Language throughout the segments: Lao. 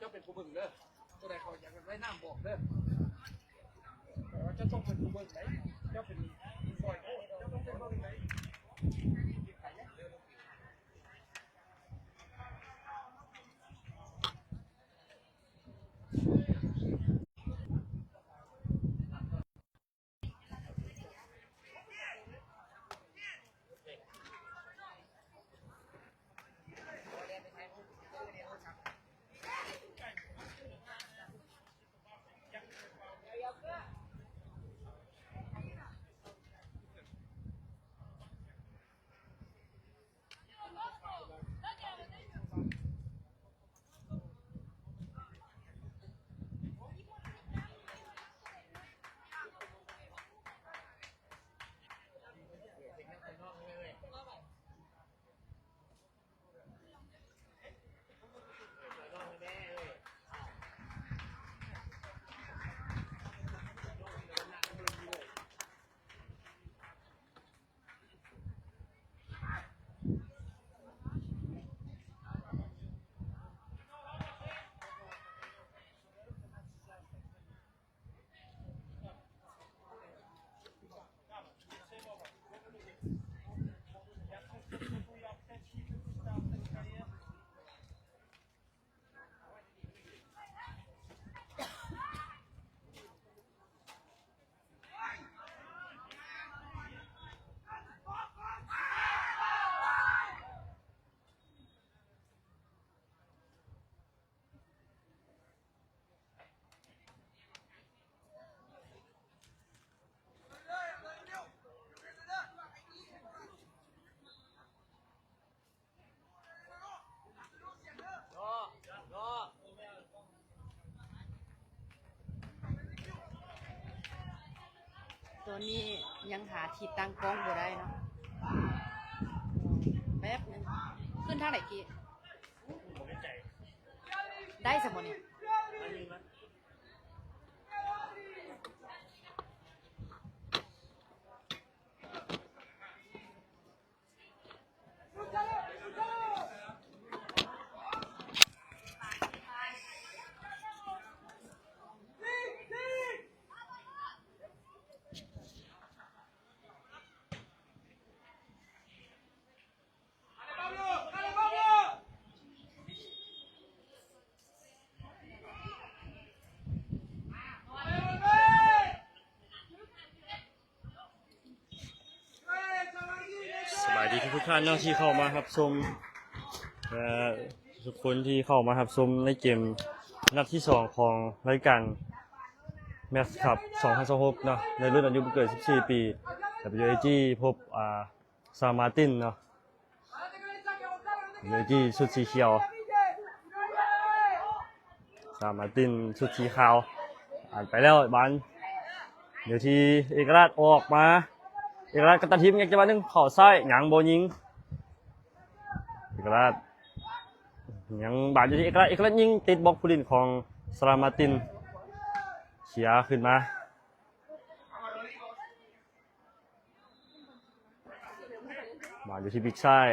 ເຈົ້າເປັນຜູ້ເບິ່ງເດີ ໂຕໃດເຂົາຢາກໄດ້ນ້ຳບອກເດີ ແຕ່ວ່າເຈົ້າຕ້ອງເປັນຜູ້ເບິ່ງໄດ໋ ເຈົ້າເປັນຜູ້ຊ່ອຍໂພດ ເຈົ້າຕ້ອງເປັນຜູ້ເບິ່ງໄດ໋. ຕອນນີ້ຍັງຫາທີ່ຕັ້ງກ້ອງບໍ່ໄດ້ເນາະ ແປັບໜຶ່ງ ຂຶ້ນທາງໃດກີ້? ໄດ້ຊະບໍ່ນີ້? ສະບາຍດີທຸກໆທ່ານເນາະ ທີ່ເຂົ້າມາຮັບຊົມ ເອີ ທຸກຄົນທີ່ເຂົ້າມາຮັບຊົມໃນເກມນັດທີສອງຂອງລາຍການແມັດຄັບສອງພັນຊາວຫົກເນາະ ໃນລຸ້ນອາຍຸບໍ່ເກີນສິບສີ່ປີ ດັບເບິນຢູເອຈີ ພົບ ອ່າ ສະລາມມາຕິນເນາະ ເມຈີ ຊຸດສີຂຽວ ສະລາມມາຕິນ ຊຸດສີຂາວ ອ່ານໄປແລ້ວບານ ຢູ່ທີ່ເອກະລາດ ອອກມາ ເອກະລາດກັບຕາທິບ ຍັງຈັງຫວະໜຶ່ງ ເຂົ້າຊ້າຍ ຍັງບໍ່ຍິງ ເອກະລາດ ຍັງບານຢູ່ທີ່ເອກະລາດ ເອກະລາດຍິງຕິດບລັອກຜູ້ຫຼິ້ນຂອງສະລາມມາຕິນ ເຄຍຂຶ້ນມາ ບານຢູ່ທີ່ປີກຊ້າຍ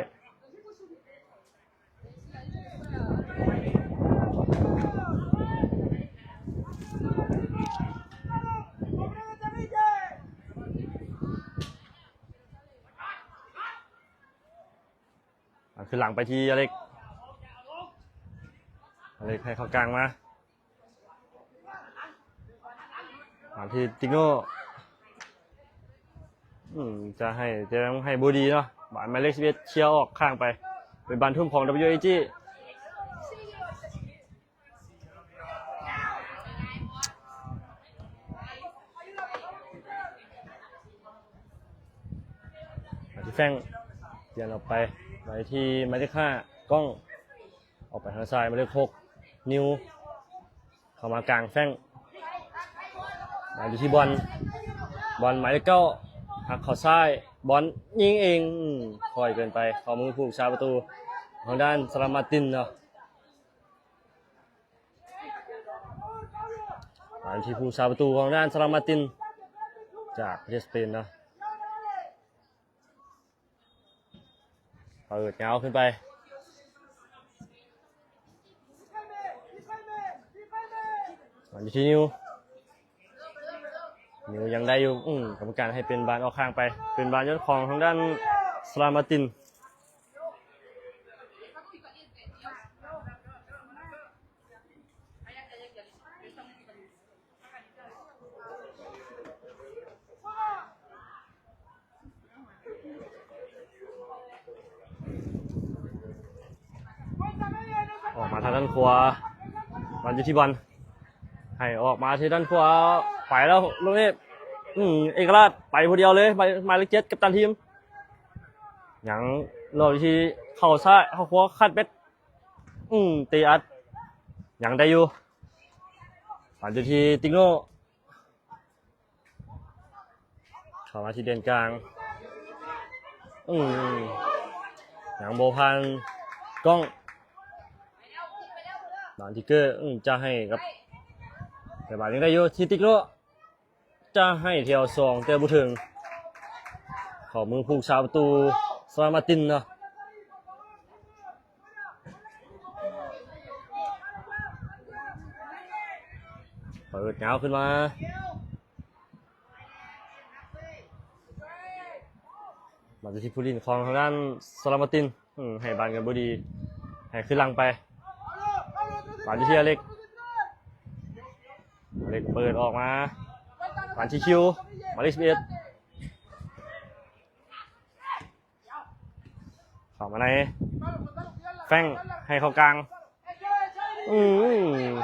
ອ່າ ຄືນຫຼັງໄປທີ່ອາເລັກ ອາເລັກໃຫ້ເຂົ້າກາງມາ ມາທີ່ຕິໂນ ອືມ ຈະໃຫ້ ແຕ່ໃຫ້ບໍ່ດີເນາະ ບານໝາຍເລກສິບເອັດ ເຄຍອອກຂ້າງໄປ ເປັນບານທຸ່ມຂອງ ດັບເບິນຢູເອຈີ ມາທີ່ແຟງ ປ່ຽນອອກໄປ ໄປທີ່ໝາຍເລກຫ້າ ກ້ອງ ອອກໄປທາງຊ້າຍ ໝາຍເລກຫົກ ນິວ ເຂົ້າມາກາງແຟງ ມາຢູ່ທີ່ບອນ ບອນໝາຍເລກເກົ້າ ຫັກເຂົ້າຊ້າຍ ບອນຍິງເອງ ອືມ ຄ່ອຍເກີນໄປ ເຂົ້າມືຜູ້ຮັກສາປະຕູ ທາງດ້ານສະລາມມາຕິນເນາະ ມາທີ່ຜູ້ຮັກສາປະຕູ ທາງດ້ານສະລາມມາຕິນ ຈາກປະເທດສະເປນເນາະ. ເປີດຍາວຂຶ້ນໄປ ເ ອັນຢູ່ທີ່ນິວ ນິວຍັງໄດ້ຢູ່ ອືມ ກຳມະການໃຫ້ເປັນບານອອກຂ້າງໄປ ເປັນບານຢອດຂອງທາງດ້ານສະລາມາຕິນ. ອອກມາທາງດ້ານຂວາ ບານຢູ່ທີ່ບອນ ໃຫ້ອອກມາທີ່ດ້ານຂວາ ໄປແລ້ວລູກນີ້ ອືມ ເອກະລາດໄປຜູ້ດຽວເລີຍ ໝາຍ ໝາຍເລກເຈັດ ກັບຕັນທີມ ຍັງລອກທີ່ເຂົ້າຊ້າຍ ເຂົ້າຂວາ ຄາດເບັດ ອືມ ເຕະອັດ ຍັງໄດ້ຢູ່ ບານຢູ່ທີ່ຕິກໂນ ເຂົ້າມາທີ່ເດນກາງ ອືມ ຍັງບໍ່ຜ່ານກ້ອງ ບານທີ່ເກີ ອືມ ຈະໃຫ້ກັບ ແຕ່ບານຍັງໄດ້ຢູ່ທີ່ຕິກໂນ ຈະໃຫ້ແຖວສອງ ແຕ່ບໍ່ເຖິງ ເຂົ້າມືຜູ້ຮັກສາປະຕູສະລາມາຕິນເນາະ ເປີດຍາວຂຶ້ນມາ ມາທີ່ຜູ້ຫຼິ້ນຂອງທາງດ້ານສະລາມາຕິນ ອືມ ໃຫ້ບານກັນບໍ່ດີ ໃຫ້ຄືນຫຼັງໄປ ບານຢູ່ທີ່ອາເລັກ ອາເລັກເປີດອອກມາ ບານທີ່ຄິວ ໝາຍເລກສິບເອັດ ເຂົ້າມາໃນ ແຟງ ໃຫ້ເຂົ້າກາງ ອືມ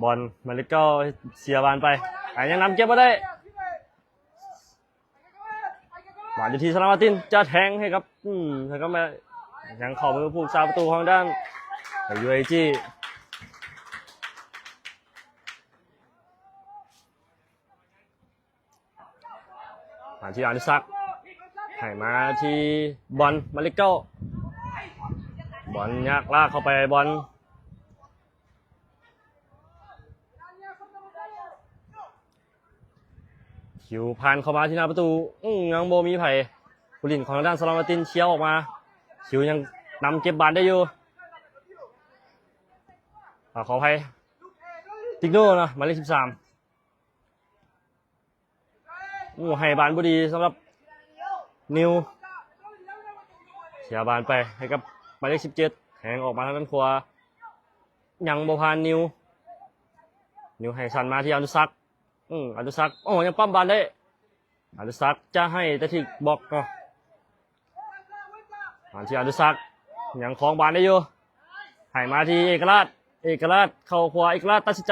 ບອນ ໝາຍເລກເກົ້າ ເສຍບານໄປ ອາ ຍັງນຳເກັບບໍ່ໄດ້ ມາຢູ່ທີ່ສະລາມາຕິນ ຈະແທງໃຫ້ກັບ ອືມ ໃຫ້ກັບ ຍັງເຂົ້າມືຜູ້ຮັກສາປະຕູຂອງດ້ານ ຢູເອຈີ ມາທີ່ອະນຸສັກ ໃຫ້ມາທີ່ບອນ ໝາຍເລກເກົ້າ ບອນຍາກລາກເຂົ້າໄປ ບອນ ຄິວຜ່ານເຂົ້າມາທີ່ໜ້າປະຕູ ອືມ ຍັງບໍ່ມີໃຜ ຜູ້ຫຼິ້ນຂອງທາງດ້ານສະລາມາຕິນເຄຍອອກມາ ຄິວຍັງນຳເກັບບານໄດ້ຢູ່ ອາ ຂໍອະໄພ ຕິກໂນເນາະ ໝາຍເລກສິບສາມ ໂອ້ ໃຫ້ບານບໍ່ດີສຳລັບນິວ ເສຍບານໄປໃຫ້ກັບໝາຍເລກສິບເຈັດ ແທງອອກມາທາງດ້ານຂວາ ຍັງບໍ່ຜ່ານນິວ ນິວໃຫ້ສັ້ນມາທີ່ອະນຸສັກ ອືມ ອະນຸສັກ ໂອ້ ຍັງປ້ຳບານໄດ້ ອະນຸສັກຈະໃຫ້ແຕ່ຖືກບລັອກເນາະ ມາທີ່ອະນຸສັກ ຍັງຄອງບານໄດ້ຢູ່ ໃຫ້ມາທີ່ເອກະລາດ ເອກະລາດເຂົ້າຂວາ ເອກະລາດຕັດສິນໃຈ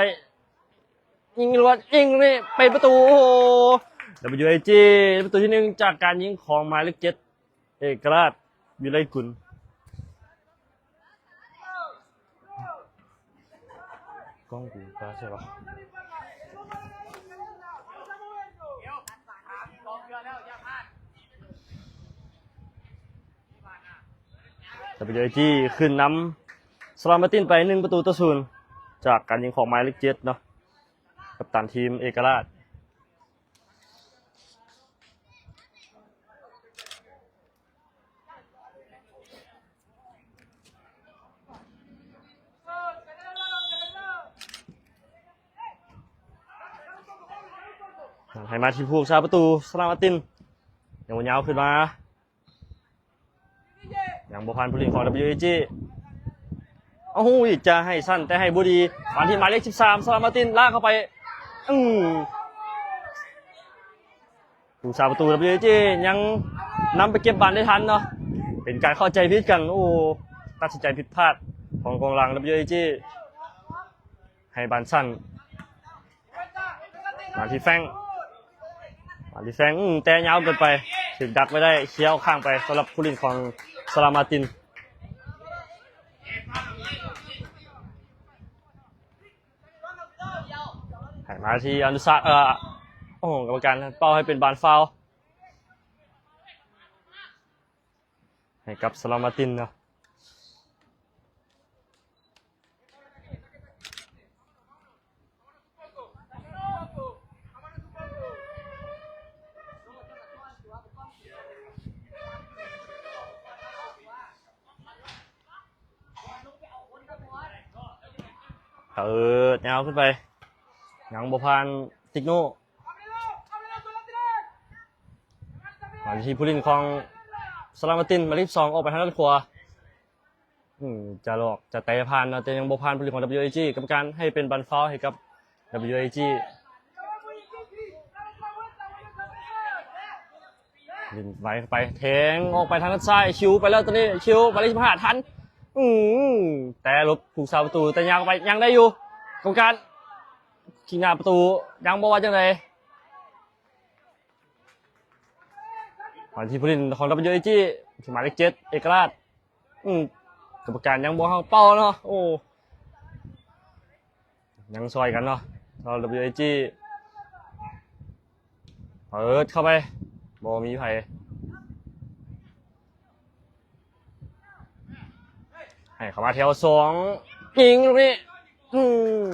ຍິງລວດ ຍິງນີ້ເປັນປະຕູ ໂອ້ໂຫ ດັບເບິນຢູເອຈີ ປະຕູທີໜຶ່ງ ຈາກການຍິງຂອງໝາຍເລກເຈັດ ເອກະລາດ ວິໄລກຸນ ກ້ອງກູກາໃຊ່ປະ? ດັບເບິນຢູເອຈີ ຂຶ້ນນຳສະລາມາຕິນໄປ ໜຶ່ງປະຕູຕໍ່ສູນ ຈາກການຍິງຂອງໝາຍເລກເຈັດເນາະ ກັບຕັນທີມເອກະລາດ. ໃຫ້ມາທີ່ຜູ້ຮັກສາປະຕູສະລາມາຕິນ ຍັງບໍ່ຍາວຂຶ້ນມາ ຍັງບໍ່ຜ່ານຜູ້ຫຼິ້ນຂອງ ດັບເບິນຢູເອຈີ ໂອ້ໂຫ ຈະໃຫ້ສັ້ນແຕ່ໃຫ້ບໍ່ດີ ມາທີ່ໝາຍເລກສິບສາມ ສະລາມາຕິນ ລາກເຂົ້າໄປ ອືມ ຜູ້ຮັກສາປະຕູ ດັບເບິນຢູເອຈີ ຍັງນຳໄປເກັບບານໄດ້ທັນເນາະ ເປັນການເຂົ້າໃຈຜິດກັນ ໂອ້ ຕັດສິນໃຈຜິດພາດຂອງກອງຫຼັງ ດັບເບິນຢູເອຈີ ໃຫ້ບານສັ້ນ ມາທີ່ແຟງ ມາທີ່ແຟງ ອືມ ແຕ່ຍາວເກີນໄປ ຖືກດັກໄວ້ໄດ້ ເຄຍອອກຂ້າງໄປ ສຳລັບຜູ້ຫຼິ້ນຂອງສະລາມາຕິນ. ໃຫ້ມາທີ່ອະນຸສັກ ເອີ ໂອ້ໂຫ ກຳມະການເປົ່າໃຫ້ເປັນບານຟາວ ໃຫ້ກັບສະລາມາຕິນເນາະ. ເປີດຍາວຂຶ້ນໄປ ຍັງບໍ່ຜ່ານຕິກໂນ ມາທີ່ຜູ້ຫຼິ້ນຂອງສະລາມາຕິນ ໝາຍເລກສອງ ອອກໄປທາງດ້ານຂວາ. ອືມ ຈະຫຼອກ ຈະເຕະຜ່ານເນາະ ແຕ່ຍັງບໍ່ຜ່ານຜູ້ຫຼິ້ນຂອງ WAG. ກຳມະການໃຫ້ເປັນບັນຟາວໃຫ້ກັບ WAG. ຫຼິ້ນໄວເຂົ້າໄປ ແທງອອກໄປທາງດ້ານຊ້າຍ ຄິວໄປແລ້ວ ຕອນນີ້ຄິວ ໝາຍເລກສິບຫ້າ ທັນ ອືມ ແຕ່ຫຼົບຜູ້ຮັກສາປະຕູ ແຕ່ຍາວໄປ ຍັງໄດ້ຢູ່ ກຳມະການຂີ້ໜ້າປະຕູ ຍັງບໍ່ວ່າຈັ່ງໃດ. ມາທີ່ຜູ້ຫຼິ້ນຂອງ WAG ທີ່ໝາຍເລກເຈັດ ເອກະລາດ ອືມ ກຳມະການຍັງບໍ່ເຂົ້າເປົ້າເນາະ. ໂອ້ ຍັງຊ່ອຍກັນເນາະ ສຳລັບ WAG ເປີດເຂົ້າໄປ ບໍ່ມີໃຜ ໃຫ້ເຂົ້າມາແຖວສອງ ຍິງລູກນີ້ ອືມ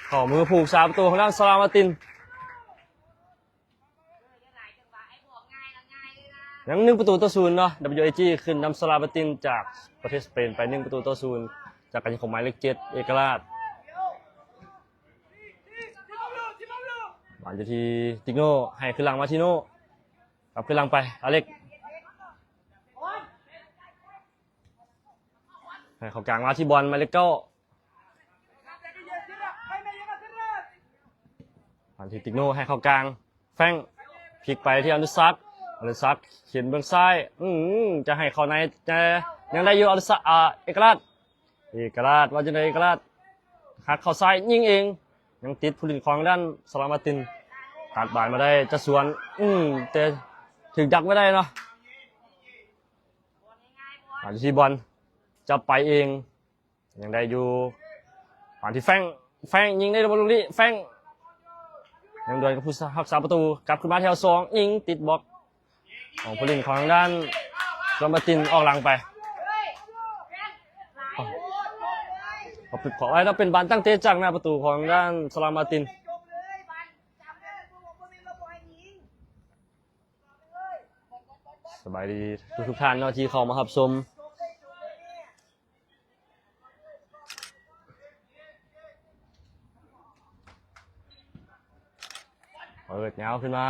ເຂົ້າມືຜູ້ຮັກສາປະຕູຂອງທາງສະລາມາຕິນ. ຍັງໜຶ່ງປະຕູຕໍ່ສູນເນາະ WAG ຂຶ້ນນຳສະລາມາຕິນຈາກປະເທດສະເປນໄປ ໜຶ່ງປະຕູຕໍ່ສູນ ຈາກການຍິງຂອງໝາຍເລກເຈັດ ເອກະລາດ. ບານຢູ່ທີ່ຕິກໂນ ໃຫ້ຄືນຫຼັງມາທີ່ໂນ ກັບຄືນຫຼັງໄປ ອາເລັກ ໃຫ້ເຂົ້າກາງມາທີ່ບອນ ໝາຍເລກເກົ້າ ມາທີ່ຕິກໂນ ໃຫ້ເຂົ້າກາງ ແຟງ ພິກໄປທີ່ອະນຸສັກ ອະນຸສັກ ເຫັນເບື້ອງຊ້າຍ ອືມ ຈະໃຫ້ເຂົ້າໃນ ແຕ່ຍັງໄດ້ຢູ່ ອະນຸສັກ ອາ ເອກະລາດ ເອກະລາດ ວ່າຈັ່ງໃດ ເອກະລາດ ຫັກເຂົ້າຊ້າຍ ຍິງເອງ ຍັງຕິດຜູ້ຫຼິ້ນຂອງດ້ານສະລາມາຕິນ ຕັດບານມາໄດ້ ຈະສວນ ອືມ ແຕ່ຖືກດັກໄວ້ໄດ້ເນາະ. ມາທີ່ບອນ ຈະໄປເອງ ຍັງໄດ້ຢູ່ ມາທີ່ແຟງ ແຟງຍິງໄດ້ບໍ່ລູກນີ້ ແຟງ ຍັງດວນກັບຜູ້ຮັກສາປະຕູ ກັບຄືນມາແຖວສອງ ຍິງຕິດບລັອກຂອງຜູ້ຫຼິ້ນຂອງທາງດ້ານສະລາມາຕິນ ອອກຫຼັງໄປ. ຂໍອະໄພເນາະ ເປັນບານຕັ້ງເຕະຈາກໜ້າປະຕູຂອງທາງດ້ານສະລາມາຕິນ. ສະບາຍດີທຸກໆທ່ານເນາະ ທີ່ເຂົ້າມາຮັບຊົມ. ເປີດຍາວຂຶ້ນມາ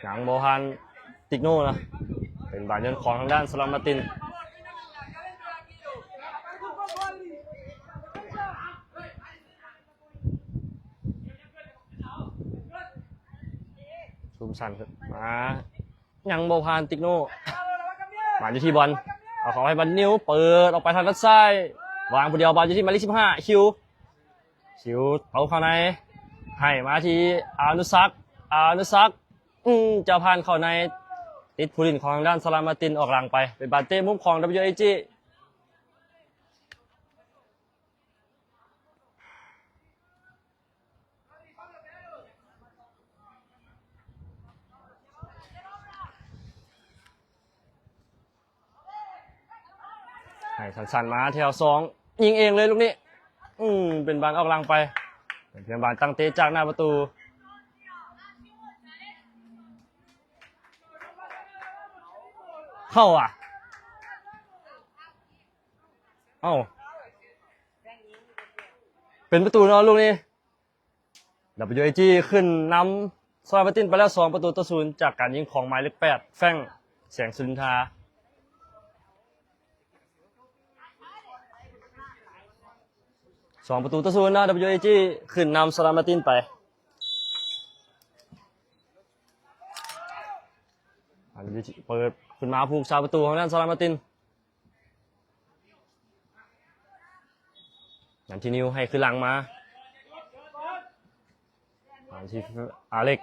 ຍັງບໍ່ທັນຕິກໂນນະ ເປັນບານໂຍນຂອງທາງດ້ານສະລາມາຕິນ. ຊຸມສັນມາ ຍັງບໍ່ຜ່ານຕິກໂນ ມາຢູ່ທີ່ບອນ ເອົາເຂົ້າໃຫ້ບັນນິວ ເປີດອອກໄປທາງດ້ານຊ້າຍ ວາງຜູ້ດຽວ ບານຢູ່ທີ່ໝາຍເລກສິບຫ້າ ຄິວ ຄິວເອົາເຂົ້າໃນ ໃຫ້ມາທີ່ອານຸສັກ ອານຸສັກ ອືມ ຈະຜ່ານເຂົ້າໃນ ຕິດຜູ້ຫຼິ້ນຂອງທາງດ້ານສະລາມາຕິນອອກຫຼັງໄປ ເປັນບານເຕະມຸມຂອງ WAG. ໃຫ້ສັ້ນໆມາແຖວສອງ ຍິງເອງເລີຍລູກນີ້ ອືມ ເປັນບານອອກຫຼັງໄປ ເປັນພຽງບານຕັ້ງເຕະຈາກໜ້າປະຕູ ເຂົ້າອະ ເອົ້າ ເປັນປະຕູເນາະລູກນີ້ WAG ຂຶ້ນນຳສະລາມາຕິນໄປແລ້ວ ສອງປະຕູຕໍ່ສູນ ຈາກການຍິງຂອງໝາຍເລກແປດ ແຟງ ແສງສຸລິນທາ ສອງປະຕູຕໍ່ສູນເນາະ WAG ຂຶ້ນນຳສະລາມາຕິນໄປ ອັນນີ້ເປີດຂຶ້ນມາຜູ້ຮັກສາປະຕູຂອງທາງສະລາມາຕິນ ນັ້ນທີ່ນິວໃຫ້ຄືນຫຼັງມາ ອັນທີ່ອາເລັກ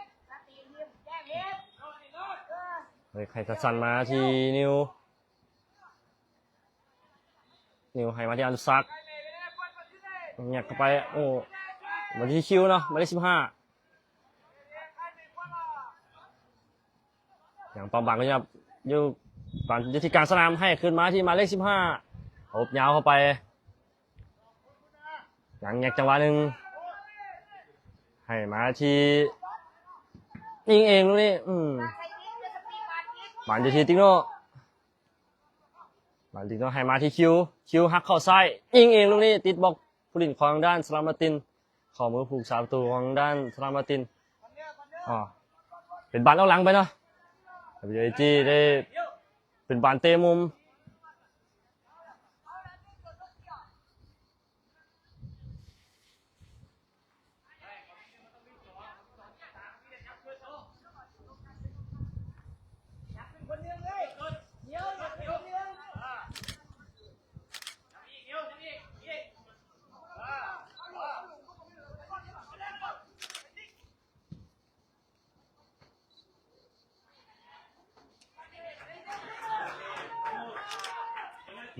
ອາເລັກໃຫ້ສັ້ນໆມາທີ່ນິວ ນິວໃຫ້ມາທີ່ອານຸສັກ ແຍກເຂົ້າໄປ ໂອ້ ມາທີ່ຄິວເນາະ ໝາຍເລກສິບຫ້າ ຍັງປ້ອມບາງກໍຍັງຢູ່ ບາງຢູ່ທີ່ກາງສະໜາມ ໃຫ້ຄືນມາທີ່ໝາຍເລກສິບຫ້າ ອົບຍາວເຂົ້າໄປ ຍັງແຍກຈັງຫວະໜຶ່ງ ໃຫ້ມາທີ່ ຍິງເອງລູກນີ້ ອືມ ບານຢູ່ທີ່ຕິກໂນ ບານຕິກໂນໃຫ້ມາທີ່ຄິວ ຄິວຫັກເຂົ້າຊ້າຍ ຍິງເອງລູກນີ້ ຕິດບລັອກ ຜູ້ຫຼິ້ນຂອງທາງດ້ານສະລາມາຕິນ ເຂົ້າມືຜູ້ຮັກສາປະຕູຂອງທາງດ້ານສະລາມາຕິນ. ອໍ ເປັນບານອອກຫຼັງໄປເນາະ. ເອັມ ຢູ ເອ ຈີ ໄດ້ເປັນບານເຕະມຸມ.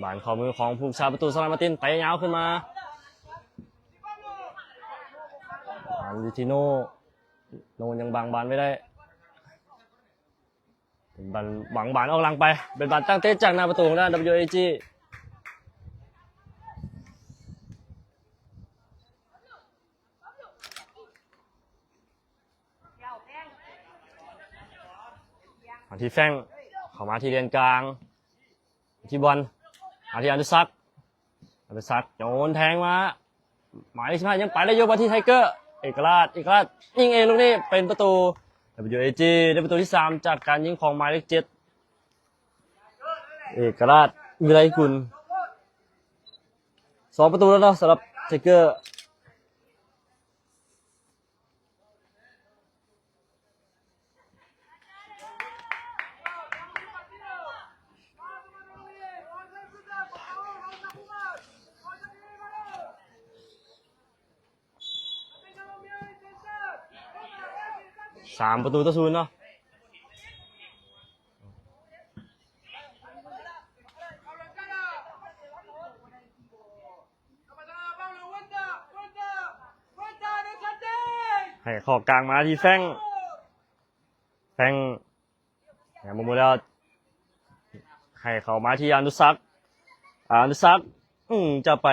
ບານເຂົ້າມືຂອງຜູ້ຮັກສາປະຕູສະລາມາຕິນ ເຕະຍາວຂຶ້ນມາ ອັນລິທິໂນ ໂນຍັງບັງບານໄວ້ໄດ້ ເປັນບານບັງບານອອກຫຼັງໄປ ເປັນບານຕັ້ງເຕະຈາກໜ້າປະຕູຂອງທາງດ້ານ ດັບເບິນຢູ ເອ ຈີ. ມາທີ່ແຟງ ເຂົ້າມາທີ່ແດນກາງ ທີ່ບອນ ມາທີ່ອະນຸສັກ ອະນຸສັກໂຍນແທງມາ ໝາຍເລກສິບຫ້າ ຍັງໄປໄດ້ຢູ່ ມາທີ່ໄທເກີ ເອກະລາດ ເອກະລາດຍິງເອງ ລູກນີ້ເປັນປະຕູ ດັບເບິນຢູ ເອ ຈີ ໄດ້ປະຕູທີສາມ ຈາກການຍິງຂອງໝາຍເລກເຈັດ ເອກະລາດ ວິໄລກຸນ. ສອງປະຕູແລ້ວເນາະ ສຳລັບໄທເກີ. ສາມປະຕູຕໍ່ສູນເນາະ. ໃຫ້ເຂົ້າກາງມາທີ່ແຟງ ແຟງ ຍັງບໍ່ໝົດແລ້ວ ໃຫ້ເຂົ້າມາທີ່ອະນຸສັກ ອະນຸສັກ ອືມ ຈະໄປ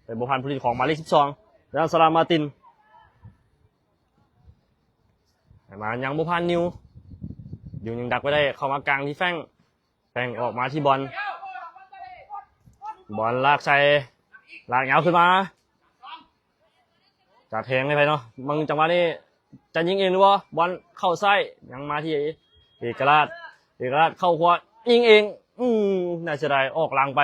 ໄປບໍ່ທັນຜູ້ຫຼິ້ນຂອງໝາຍເລກສິບສອງ ທາງສະລາມາຕິນ ໃຫ້ມາຍັງບໍ່ຜ່ານນິວ ດິວຍັງດັກໄວ້ໄດ້ ເຂົ້າມາກາງທີ່ແຟງ ແຟງອອກມາທີ່ບອນ ບອນລາກໃສ່ ລາກຍາວຂຶ້ນມາ ຈະແທງໃຫ້ໃຜເນາະ ເບິ່ງຈັງຫວະນີ້ ຈະຍິງເອງຫຼືບໍ່ ບອນເຂົ້າຊ້າຍ ຍັງມາທີ່ເອກະລາດ ເອກະລາດເຂົ້າຂວາ ຍິງເອງ ອືມ ໜ້າເສຍດາຍ ອອກຫຼັງໄປ.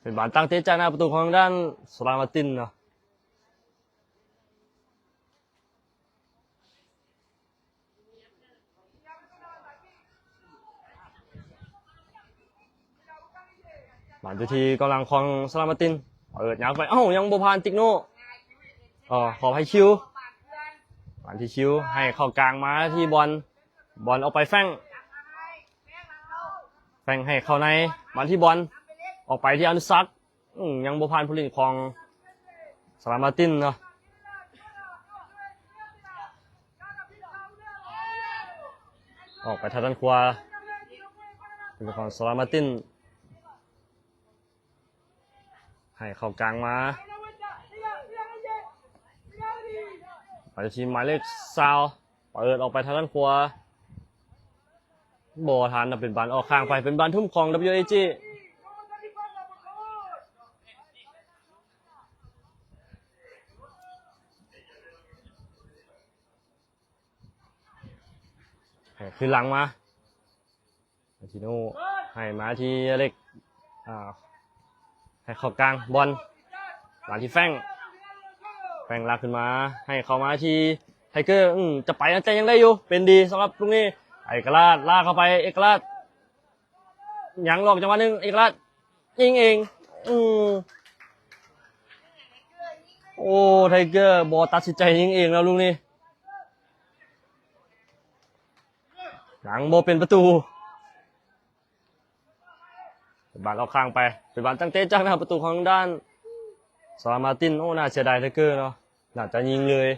ເປັນບານຕັ້ງເຕະຈາກໜ້າປະຕູຂອງທາງດ້ານສະລາມາຕິນເນາະ. ບານຢູ່ທີ່ກອງຫຼັງຂອງສະລາມາຕິນ ເປີດຍາວໄປ ເອົ້າ ຍັງບໍ່ຜ່ານຕິກໂນ ອໍ ຂໍອະໄພ ຄິວ ບານທີ່ຄິວ ໃຫ້ເຂົ້າກາງມາທີ່ບອນ ບອນອອກໄປແຟງ ແຟງໃຫ້ເຂົ້າໃນ ມາທີ່ບອນ ອອກໄປທີ່ອະນຸສັກ ອືມ ຍັງບໍ່ຜ່ານຜູ້ຫຼິ້ນຂອງສະລາມາຕິນເນາະ ອອກໄປທາງດ້ານຂວາ ເປັນຂອງສະລາມາຕິນ ໃຫ້ເຂົ້າກາງມາ ໄປທີ່ໝາຍເລກຊາວ ເປີດອອກໄປທາງດ້ານຂວາ ບໍ່ທັນ ເປັນບານອອກຂ້າງໄປ ເປັນບານທຸ່ມຂອງ ດັບເບິນຢູ ເອ ຈີ ໃຫ້ຄືນຫຼັງມາ ມາທິໂນ ໃຫ້ມາທີ່ອາເລັກ ອ່າ ໃຫ້ເຂົ້າກາງ ບອນ ມາທີ່ແຟງ ແຟງລາກຂຶ້ນມາ ໃຫ້ເຂົ້າມາທີ່ໄທເກີ ອືມ ຈະໄປ ແຕ່ຍັງໄດ້ຢູ່ ເປັນດີສຳລັບລູກນີ້ ເອກະລາດ ລາກເຂົ້າໄປ ເອກະລາດ ຍັງຫຼອກຈັງຫວະໜຶ່ງ ເອກະລາດ ຍິງເອງ ອືມ ໂອ້ ໄທເກີບໍ່ຕັດສິນໃຈຍິງເອງແລ້ວລູກນີ້ ຍັງບໍ່ເປັນປະຕູ ເປັນບານອອກຂ້າງໄປ ເປັນບານຕັ້ງເຕະຈາກໜ້າປະຕູຂອງທາງດ້ານສະລາມາຕິນ ໂອ້ ໜ້າເສຍດາຍເຫຼືອເກີນເນາະ ໜ້າຈະຍິງເລີຍ.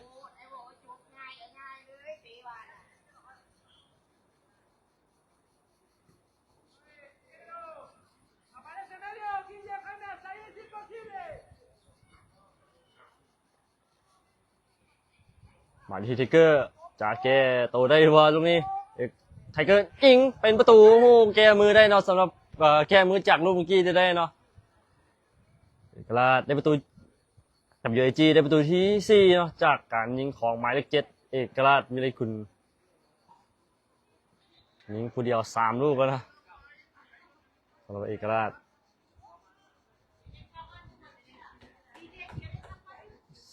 ມາທີ່ໄທເກີ ຈະແກ້ໂຕໄດ້ບໍ່ລູກນີ້ ເອກ ໄທ ທເກີຍິງເປັນປະຕູ. ໂອ້ໂຫ ແກ້ມືໄດ້ເນາະ ສຳລັບ ເອີ ແກ້ມືຈາກລູກເມື່ອກີ້ໄດ້ເນາະ. ເອກະລາດໄດ້ປະຕູ WAG ໄດ້ປະຕູທີສີ່ເນາະ ຈາກການຍິງຂອງໝາຍເລກເຈັດ ເອກະລາດ ວິໄລກຸນ ຍິງຜູ້ດຽວສາມລູກແລ້ວນະ ສຳລັບເອກະລາດ.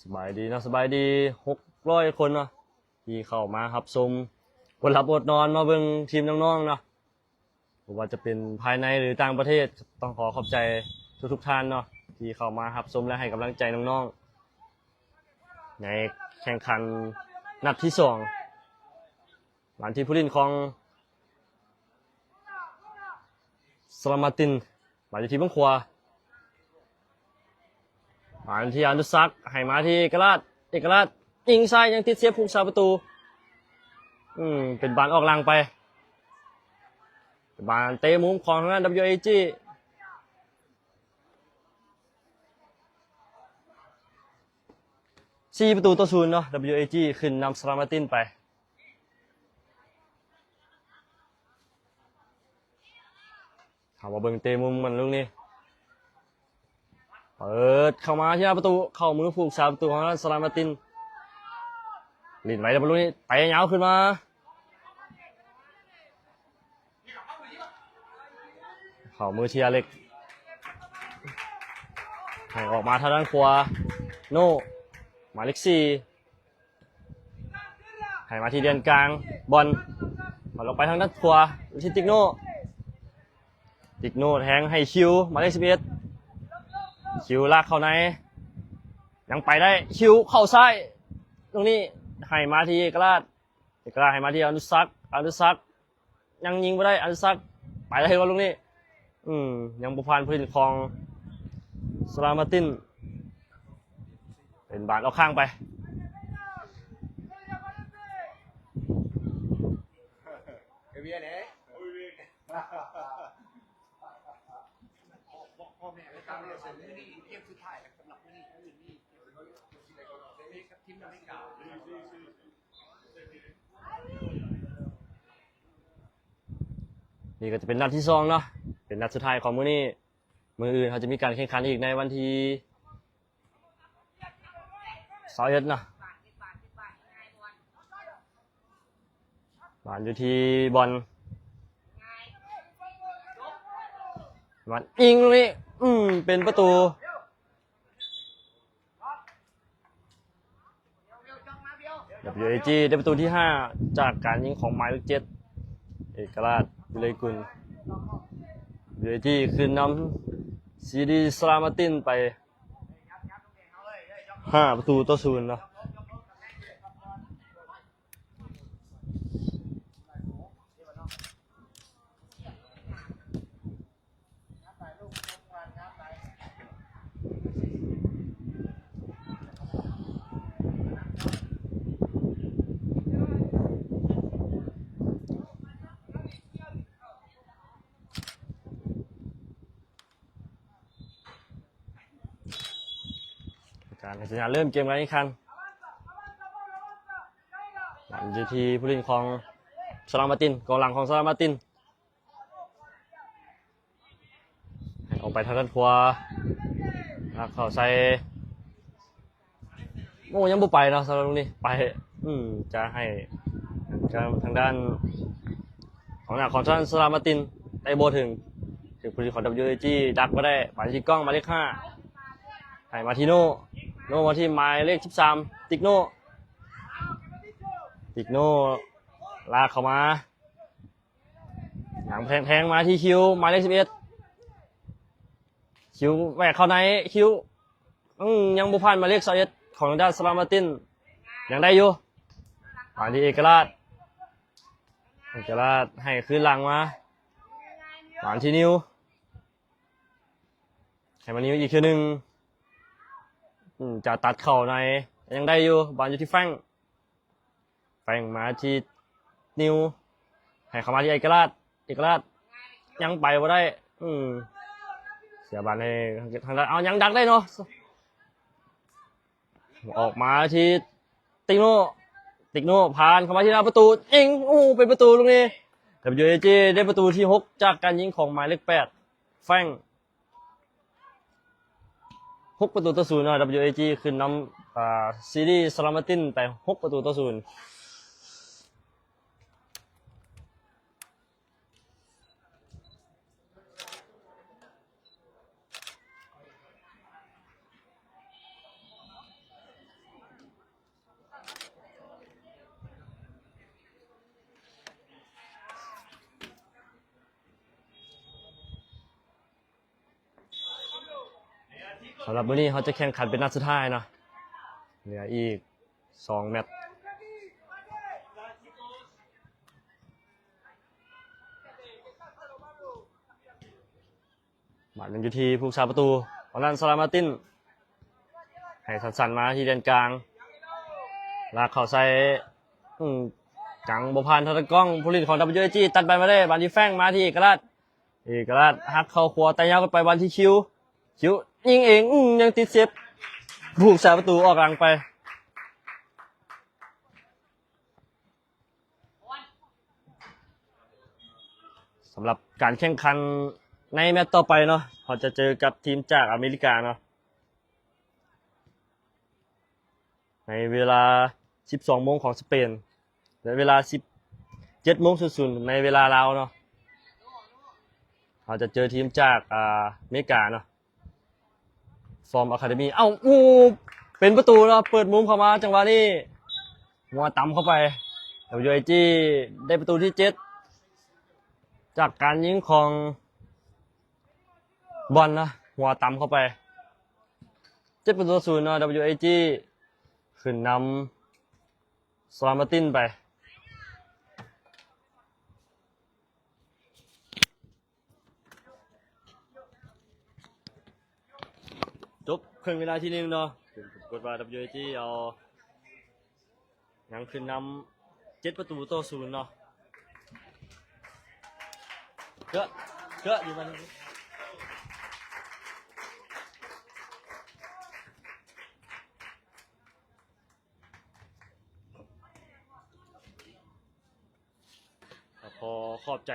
ສະບາຍດີເນາະ ສະບາຍດີຫົກຮ້ອຍຄົນເນາະ ທີ່ເຂົ້າມາຮັບຊົມ ອົດຫຼັບອົດນອນມາເບິ່ງທີມນ້ອງໆເນາະ ບໍ່ວ່າຈະເປັນພາຍໃນ ຫຼື ຕ່າງປະເທດ. ຕ້ອງຂໍຂອບໃຈທຸກໆທ່ານເນາະ ທີ່ເຂົ້າມາຮັບຊົມ ແລະ ໃຫ້ກຳລັງໃຈນ້ອງໆ ໃນແຂ່ງຂັນນັດທີສອງ. ບານທີ່ຜູ້ຫຼິ້ນຂອງສະລາມາຕິນ ບານຢູ່ທີ່ເບື້ອງຂວາ ບານທີ່ອະນຸສັກ ໃຫ້ມາທີ່ເອກະລາດ ເອກະລາດຍິງຊ້າຍ ຍັງຕິດເຊບຜູ້ຮັກສາປະຕູ. ອືມ ເປັນບານອອກຫຼັງໄປ ເປັນບານເຕະມຸມຂອງທາງດ້ານ WAG. ສີ່ປະຕູຕໍ່ສູນເນາະ WAG ຂຶ້ນນຳສະລາມາຕິນໄປ. ເຂົ້າມາເບິ່ງເຕະມຸມມັນລູກນີ້ ເປີດເຂົ້າມາທີ່ໜ້າປະຕູ ເຂົ້າມືຜູ້ຮັກສາປະຕູຂອງທາງສະລາມາຕິນ. ຫຼິ້ນໄວແລ້ວ ບອນລູກນີ້ເຕະຍາວຂຶ້ນມາ ເຂົ້າມືທີອາເລັກ ໃຫ້ອອກມາທາງດ້ານຂວາ ໂນ ໝາຍເລກສີ່ ໃຫ້ມາທີ່ແດນກາງ ບອນ ບອນອອກໄປທາງດ້ານຂວາທີ່ຕິກໂນ ຕິກໂນແທງໃຫ້ຄິວ ໝາຍເລກສິບເອັດ ຄິວລາກເຂົ້າໃນ ຍັງໄປໄດ້ ຄິວເຂົ້າຊ້າຍ ຕົງນີ້ໃຫ້ມາທີ່ເອກະລາດ ເອກະລາດໃຫ້ມາທີ່ອະນຸສັກ ອະນຸສັກ ຍັງຍິງບໍ່ໄດ້ ອະນຸສັກ ໄປໄດ້ບໍ່ລູກນີ້? ອືມ ຍັງບໍ່ຜ່ານຜູ້ຫຼິ້ນຂອງສະລາມາຕິນ ເປັນບານອອກຂ້າງໄປ. ນີ້ກໍຈະເປັນນັດທີສອງເນາະ ເປັນນັດສຸດທ້າຍຂອງມື້ນີ້. ມື້ອື່ນເຮົາຈະມີການແຂ່ງຂັນອີກໃນວັນທີຊາວເອັດເນາະ. ບານຢູ່ທີ່ບອນ ບານຍິງລູກນີ້ ອືມ ເປັນປະຕູ. ດັບເບິນຢູເອຈີ ໄດ້ປະຕູທີຫ້າ ຈາກການຍິງຂອງໝາຍເລກເຈັດ ເອກະລາດ ວິໄລກຸນ. ດັບເບິນຢູເອຈີ ຂຶ້ນນຳ ຊີດີ ສະລາມາຕິນ ໄປຫ້າປະຕູຕໍ່ສູນເນາະ. ການໃຫ້ສັນຍານເລີ່ມເກມການແຂ່ງຂັນ ບານຢູ່ທີ່ຜູ້ຫຼິ້ນຂອງສະລາມາຕິນ ກອງຫຼັງຂອງສະລາມາຕິນ ໃຫ້ອອກໄປທາງດ້ານຂວາ ລາກເຂົ້າໃສ່ ໂອ້ ຍັງບໍ່ໄປເນາະ ສຳລັບລູກນີ້ ໄປ ອືມ ຈະໃຫ້ທາງດ້ານຂອງໜ້າຂອງສະລາມາຕິນໄດ້ບໍ່ເຖິງ ຖືກຜູ້ຫຼິ້ນຂອງ ດັບເບິນຢູເອຈີ ດັກມາໄດ້ ບານທີ່ກ້ອງ ໝາຍເລກຫ້າ ໃຫ້ມາທີ່ໂນ ໂນມາທີ່ໝາຍເລກສິບສາມ ຕິກໂນ ຕິກໂນ ລາກເຂົ້າມາ ຫຍັງແທງ ແທງມາທີ່ຄິວ ໝາຍເລກສິບເອັດ ຄິວແຫວກເຂົ້າໃນ ຄິວ ອືມ ຍັງບໍ່ຜ່ານໝາຍເລກຊາວເອັດ ຂອງທາງດ້ານສະລາມາຕິນ ຍັງໄດ້ຢູ່ ມາທີ່ເອກະລາດ ເອກະລາດໃຫ້ຄືນຫຼັງມາ ມາທີ່ນິວ ໃຫ້ມານິວອີກເທື່ອໜຶ່ງ ອືມ ຈະຕັດເຂົ້າໃນ ຍັງໄດ້ຢູ່ ບານຢູ່ທີ່ແຟງ ແຟງມາທີ່ນິວ ໃຫ້ເຂົ້າມາທີ່ເອກະລາດ ເອກະລາດ ຍັງໄປບໍ່ໄດ້ ອືມ ເສຍບານໃຫ້ທາງດ້ານ ເອົາ ຍັງດັກໄດ້ເນາະ ອອກມາທີ່ຕິກໂນ ຕິກໂນ ຜ່ານເຂົ້າມາທີ່ໜ້າປະຕູ ຍິງ ໂອ້ ເປັນປະຕູລູກນີ້ WAG ໄດ້ປະຕູທີຫົກ ຈາກການຍິງຂອງໝາຍເລກແປດ Frank ຫົກປະຕູຕໍ່ສູນເນາະ. WAG ຂຶ້ນນຳ ອ່າ Siri Salamatin ໄປຫົກປະຕູຕໍ່ສູນ. ສຳລັບມື້ນີ້ເຮົາຈະແຂ່ງຂັນເປັນນັດສຸດທ້າຍເນາະ ເຫຼືອອີກສອງແມັດ. ບາດຍັງຢູ່ທີ່ຜູ້ຮັກສາປະຕູ ອາລັນ ສະລາມາຕິນ ໃຫ້ສັ້ນໆມາທີ່ແດນກາງ ລາກເຂົ້າໃສ່ ອືມ ຍັງບໍ່ຜ່ານທາງກ້ອງ ຜູ້ຫຼິ້ນຂອງ WAG ຕັດບານມາໄດ້ ບານທີ່ Frank ມາທີ່ເອກະລາດ ເອກະລາດຫັກເຂົ້າຂວາ ແຕະຍາວໄປ ບານທີ່ Q Q ຍິງເອງ ອືມ ຍັງຕິດເຊບ ຜູ້ຮັກສາປະຕູອອກຫຼັງໄປ. ສຳລັບການແຂ່ງຂັນໃນແມັດຕໍ່ໄປເນາະ ເຮົາຈະເຈີກັບທີມຈາກອາເມລິກາເນາະ ໃນເວລາສິບສອງໂມງຂອງສະເປນ ແລະ ເວລາສິບເຈັດໂມງສູນໃນເວລາລາວເນາະ ເຮົາຈະເຈີທີມຈາກ ອາ ອາເມລິກາເນາະ From Academy ເອົ້າ ໂອ້ ເປັນປະຕູເນາະ ເປີດມຸມເຂົ້າມາ ຈັງຫວະນີ້ຫົວຕຳເຂົ້າໄປ WAG ໄດ້ປະຕູທີເຈັດ ຈາກການຍິງຂອງບອນນະ ຫົວຕຳເຂົ້າໄປ ເຈັດປະຕູຕໍ່ສູນເນາະ WAG ຂຶ້ນນຳ ສະລາມາຕິນໄປ. ຈົບເຄິ່ງເວລາທີໜຶ່ງເນາະ ປາກົດວ່າ WAG ເອົາ ຍັງຂຶ້ນນຳເຈັດປະຕູຕໍ່ສູນເນາະ ເກາະ ເກາະຢູ່ມັນ. ກໍຂໍຂອບໃຈ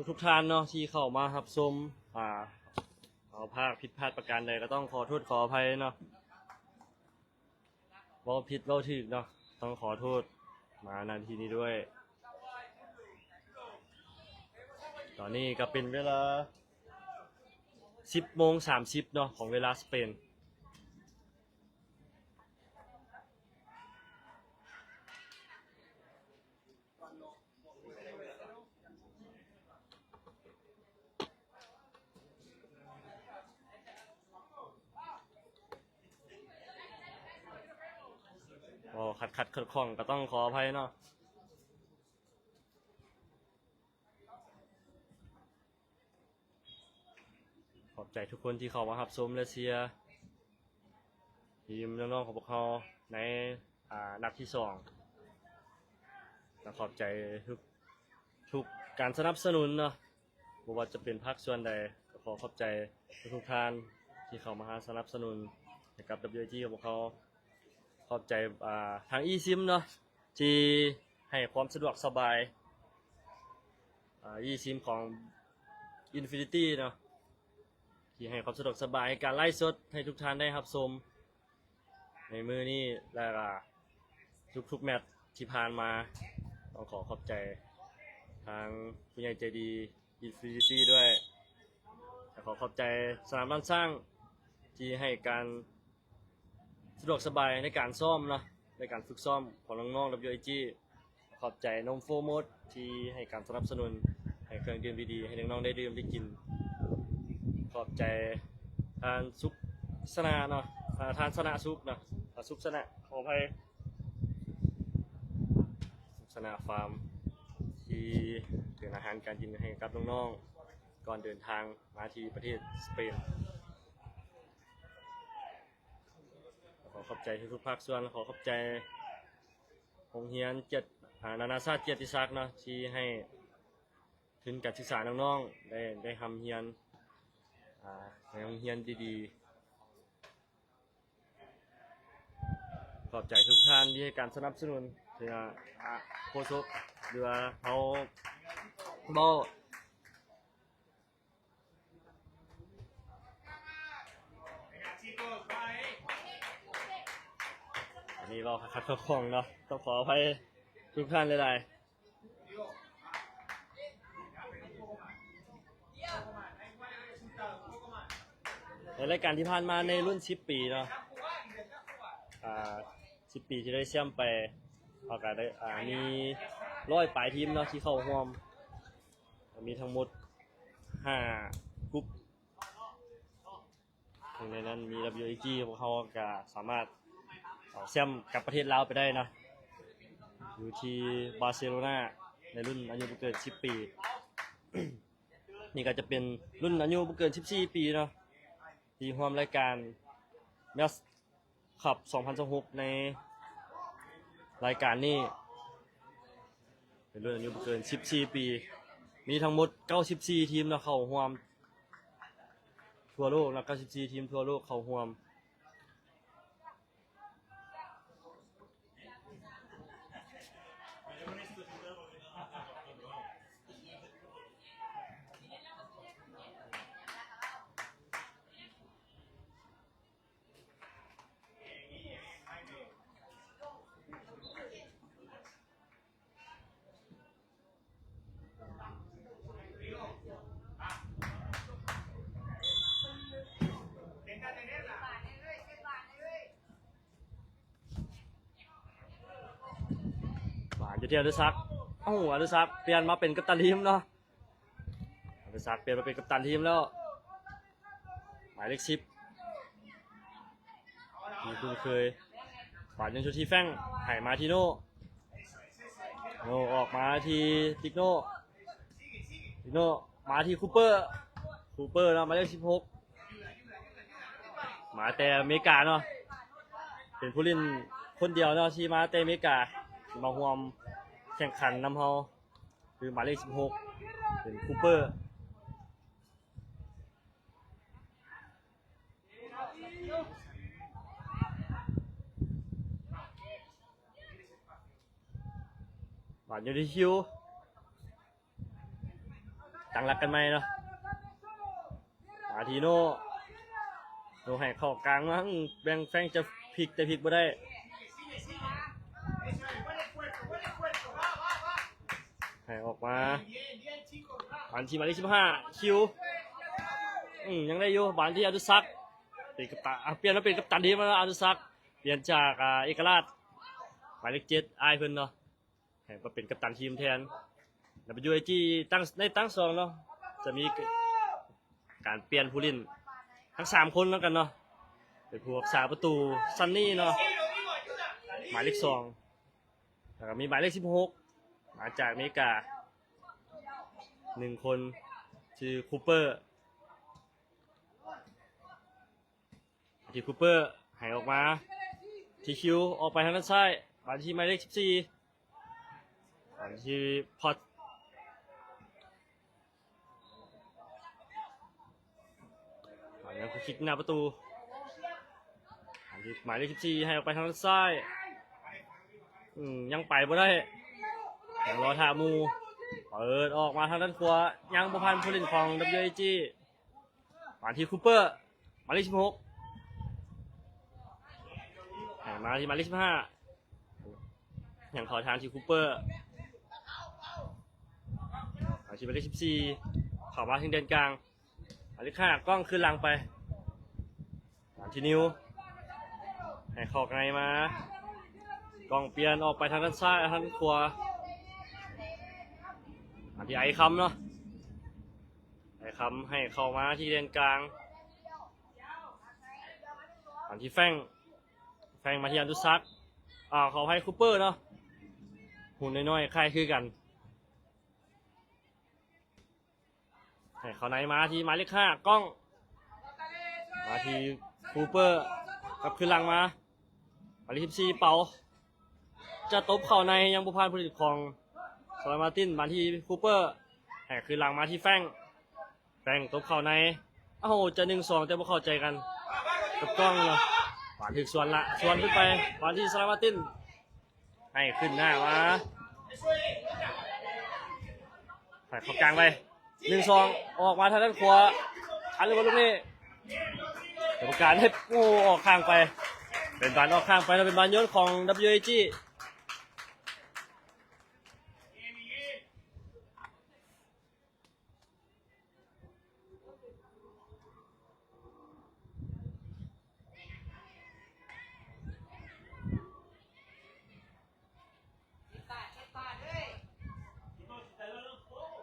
ທຸກໆທ່ານເນາະ ທີ່ເຂົ້າມາຮັບຊົມ ອາ ເຮົາພາດຜິດພາດປະການໃດ ກໍຕ້ອງຂໍໂທດຂໍອະໄພເນາະ ເວົ້າຜິດເວົ້າຖືກເນາະ ຕ້ອງຂໍໂທດມາ ນະ ທີ່ນີ້ດ້ວຍ. ຕອນນີ້ກໍເປັນເວລາສິບໂມງສາມສິບເນາະ ຂອງເວລາສະເປນ. ໂອ້ ຂັດໆຂ້ອງໆ ກໍຕ້ອງຂໍອະໄພເນາະ. ຂອບໃຈທຸກຄົນທີ່ເຂົ້າມາຮັບຊົມ ແລະ ເຊຍທີມນ້ອງໆຂອງພວກເຮົາໃນ ອາ ນັດທີສອງ ແລະ ຂອບໃຈທຸກ ທຸກການສະໜັບສະໜູນເນາະ ບໍ່ວ່າຈະເປັນພາກສ່ວນໃດ ກໍຂໍຂອບໃຈທຸກໆທ່ານທີ່ເຂົ້າມາສະໜັບສະໜູນໃຫ້ກັບ WAG ຂອງພວກເຮົາ. ຂອບໃຈ ອາ ທາງ eSIM ເນາະ ທີ່ໃຫ້ຄວາມສະດວກສະບາຍ ອາ eSIM ຂອງ Infinity ເນາະ ທີ່ໃຫ້ຄວາມສະດວກສະບາຍໃນການໄລຟ໌ສົດໃຫ້ທຸກທ່ານໄດ້ຮັບຊົມໃນມື້ນີ້ ແລະ ກະທຸກໆແມັດທີ່ຜ່ານມາ. ຕ້ອງຂໍຂອບໃຈທາງຜູ້ໃຫຍ່ໃຈດີ Infinity ດ້ວຍ ແລະ ຂໍຂອບໃຈສະໜາມລ້ານຊ້າງທີ່ໃຫ້ການ ສະດວກສະບາຍໃນການຊ້ອມເນາະ ໃນການຝຶກຊ້ອມຂອງນ້ອງໆ WAG. ຂອບໃຈນົມ Four Mode ທີ່ໃຫ້ການສະໜັບສະໜູນ ໃຫ້ເຄື່ອງດື່ມດີໆ ໃຫ້ນ້ອງໆໄດ້ດື່ມໄດ້ກິນ. ຂອບໃຈທ່ານສຸກຊະນະເນາະ ອາ ທ່ານຊະນະສຸກເນາະ ອາ ສຸກຊະນະ ຂໍອະໄພ ສຸກຊະນະຟາມ ທີ່ເປັນອາຫານການກິນໃຫ້ກັບນ້ອງໆ ກ່ອນເດີນທາງມາທີ່ປະເທດສະເປນ. ຂໍຂອບໃຈທຸກໆພາກສ່ວນ ຂໍຂອບໃຈໂຮງຮຽນກຽດ ອາ ນານາຊາດກຽດຕິສັກເນາະ ທີ່ໃຫ້ທຶນການສຶກສານ້ອງໆ ໄດ້ ໄດ້ຮ່ຳຮຽນ ອາ ໃນໂຮງຮຽນດີໆ. ຂ ຂອບໃຈທຸກທ່ານທີ່ໃຫ້ການສະໜັບສະໜູນ ເທື່ອ ອາ ໂຄສົກ ຫຼືວ່າເຮົາເວົ້າ ອັນນີ້ເວົ້າຂັດໆຂ້ອງໆເນາະ ຕ້ອງຂໍອະໄພທຸກທ່ານຫຼາຍໆ. ໃນລາຍການທີ່ຜ່ານມາໃນລຸ້ນສິບປີເນາະ ອ່າ ສິບປີທີ່ໄດ້ແຊ້ມໄປ ເຮົາກະໄດ້ ອ່າ ມີຮ້ອຍປາຍທີມເນາະທີ່ເຂົ້າຮ່ວມ ມີທັງໝົດຫ້າກຸ່ມ. ໜຶ່ງໃນນັ້ນມີ WAG ພວກເຮົາກະສາມາດເອົາແຊ້ມກັບປະເທດລາວໄປໄດ້ເນາະ ຢູ່ທີ່ບາເຊໂລນາ ໃນລຸ້ນອາຍຸບໍ່ເກີນສິບປີ. ນີ້ກະຈະເປັນລຸ້ນອາຍຸບໍ່ເກີນສິບສີ່ປີເນາະ ທີ່ຮ່ວມລາຍການ Match Cup ສອງພັນຊາວຫົກ ໃນລາຍການນີ້ ເປັນລຸ້ນອາຍຸບໍ່ເກີນສິບສີ່ປີ ມີທັງໝົດເກົ້າສິບສີ່ທີມເນາະ ເຂົ້າຮ່ວມທົ່ວໂລກເນາະ ເກົ້າສິບສີ່ທີມທົ່ວໂລກເຂົ້າຮ່ວມ. ຫວານຢູ່ທີ່ອະນຸສັກ ເອົ້າ ອະນຸສັກປ່ຽນມາເປັນກັບຕັນທີມເນາະ ອະນຸສັກປ່ຽນມາເປັນກັບຕັນທີມແລ້ວ ໝາຍເລກສິບ ທີ່ຄຸ້ນເຄີຍ ບານຍັງຢູ່ທີ່ແຟງ ໃຫ້ມາທີ່ໂນ ໂນອອກມາທີ່ຕິກໂນ ຕິກໂນມາທີ່ຄູເປີ ຄູເປີເນາະ ໝາຍເລກສິບຫົກ ມາແຕ່ອາເມລິກາເນາະ ເປັນຜູ້ຫຼິ້ນຄົນດຽວເນາະທີ່ມາແຕ່ອາເມລິກາ ທີ່ມາຮ່ວມແຂ່ງຂັນນຳເຮົາ ຄືໝາຍເລກສິບຫົກ ເປັນຄູເປີ. ບານຢູ່ທີ່ຄິວ ຕັ້ງຫຼັກກັນໃໝ່ເນາະ ມາທີ່ໂນ ໂນໃຫ້ເຂົ້າກາງມາ ແບ່ງແຟງຈະພິກ ແຕ່ພິກບໍ່ໄດ້ ໃຫ້ອອກມາ ບານທີ່ໝາຍເລກສິບຫ້າ ຄິວ ອືມ ຍັງໄດ້ຢູ່ ບານທີ່ອະນຸສັກ ເປັນກັບຕັນ ອ່າ ປ່ຽນມາເປັນກັບຕັນທີມແລ້ວ ອະນຸສັກ ປ່ຽນຈາກ ອ່າ ເອກະລາດ ໝາຍເລກເຈັດ ອ້າຍເພິ່ນເນາະ ໃຫ້ມາເປັນກັບຕັນທີມແທນ ແລ້ວ WAG ຕັ້ງ ໃນຕັ້ງສອງເນາະ ຈະມີການປ່ຽນຜູ້ຫຼິ້ນທັງສາມຄົນນຳກັນເນາະ ເປັນຜູ້ຮັກສາປະຕູ ຊັນນີເນາະ ໝາຍເລກສອງ ແລ້ວກໍມີໝາຍເລກສິບຫົກ ມາຈາກອາເມລິກາໜຶ່ງຄົນ ຊື່ຄູເປີ ທີ່ຄູເປີໃຫ້ອອກມາທີ່ຄິວ ອອກໄປທາງດ້ານຊ້າຍ ບານທີ່ໝາຍເລກສິບສີ່ ບານທີ່ພອດ ບານຍັງຄິກໜ້າປະຕູ ບານທີ່ໝາຍເລກສິບສີ່ ໃຫ້ອອກໄປທາງດ້ານຊ້າຍ ອືມ ຍັງໄປບໍ່ໄດ້ ຍັງລໍຖ້າໝູ່ ເປີດອອກມາທາງດ້ານຂວາ ຍັງບໍ່ຜ່ານຜູ້ຫຼິ້ນຂອງ WAG ມາທີ່ຄູເປີ ໝາຍເລກສິບຫົກ ໃຫ້ມາທີ່ໝາຍເລກສິບຫ້າ ຍັງເຂົ້າທາງທີ່ຄູເປີ ມາທີ່ໝາຍເລກສິບສີ່ ເຂົ້າມາທາງແດນກາງ ໝາຍເລກຫ້າ ກ້ອງຄືນຫຼັງໄປ ມາທີ່ນິວ ໃຫ້ເຂົ້າໃນມາ ກ້ອງປ່ຽນອອກໄປທາງດ້ານຊ້າຍ ທາງດ້ານຂວາ ມາທີ່ໄອຄຳເນາະ ໄອຄຳໃຫ້ເຂົ້າມາທີ່ແດນກາງ ມາທີ່ແຟງ ແຟງມາທີ່ອະນຸສັກ ອ່າ ຂໍອະໄພ ຄູເປີເນາະ ຫຸ່ນນ້ອຍໆ ຄ້າຍຄືກັນ ໃຫ້ເຂົ້າໃນມາທີ່ໝາຍເລກຫ້າ ກ້ອງ ມາທີ່ຄູເປີ ກັບຄືນຫຼັງມາ ໝາຍເລກສິບສີ່ ເປົາ ຈະຕົບເຂົ້າໃນ ຍັງບໍ່ຜ່ານຜູ້ຫຼິ້ນຂອງສະຫວັນມາຕິນ ມາທີ່ຄູເປີ ໃຫ້ຄືນຫຼັງມາທີ່ແຟງ ແຟງຕົບເຂົ້າໃນ ເອົ້າ ຈະໜຶ່ງສອງ ແຕ່ບໍ່ເຂົ້າໃຈກັນກັບກ້ອງເນາະ ປ ບານຖືກສວນລະ ສວນຂຶ້ນໄປ ບານທີ່ສະລາມາຕິນ ໃຫ້ຂຶ້ນໜ້າມາ ໃຫ້ເຂົ້າກາງໄປ ໜຶ່ງສອງ ອອກມາທາງດ້ານຂວາ ທັນຫຼືບໍ່ລູກນີ້ ກຳມະການໃຫ້ ໂອ້ ອອກຂ້າງໄປ ເປັນບານອອກຂ້າງໄປ ແລະເປັນບານໂຍນຂອງ WAG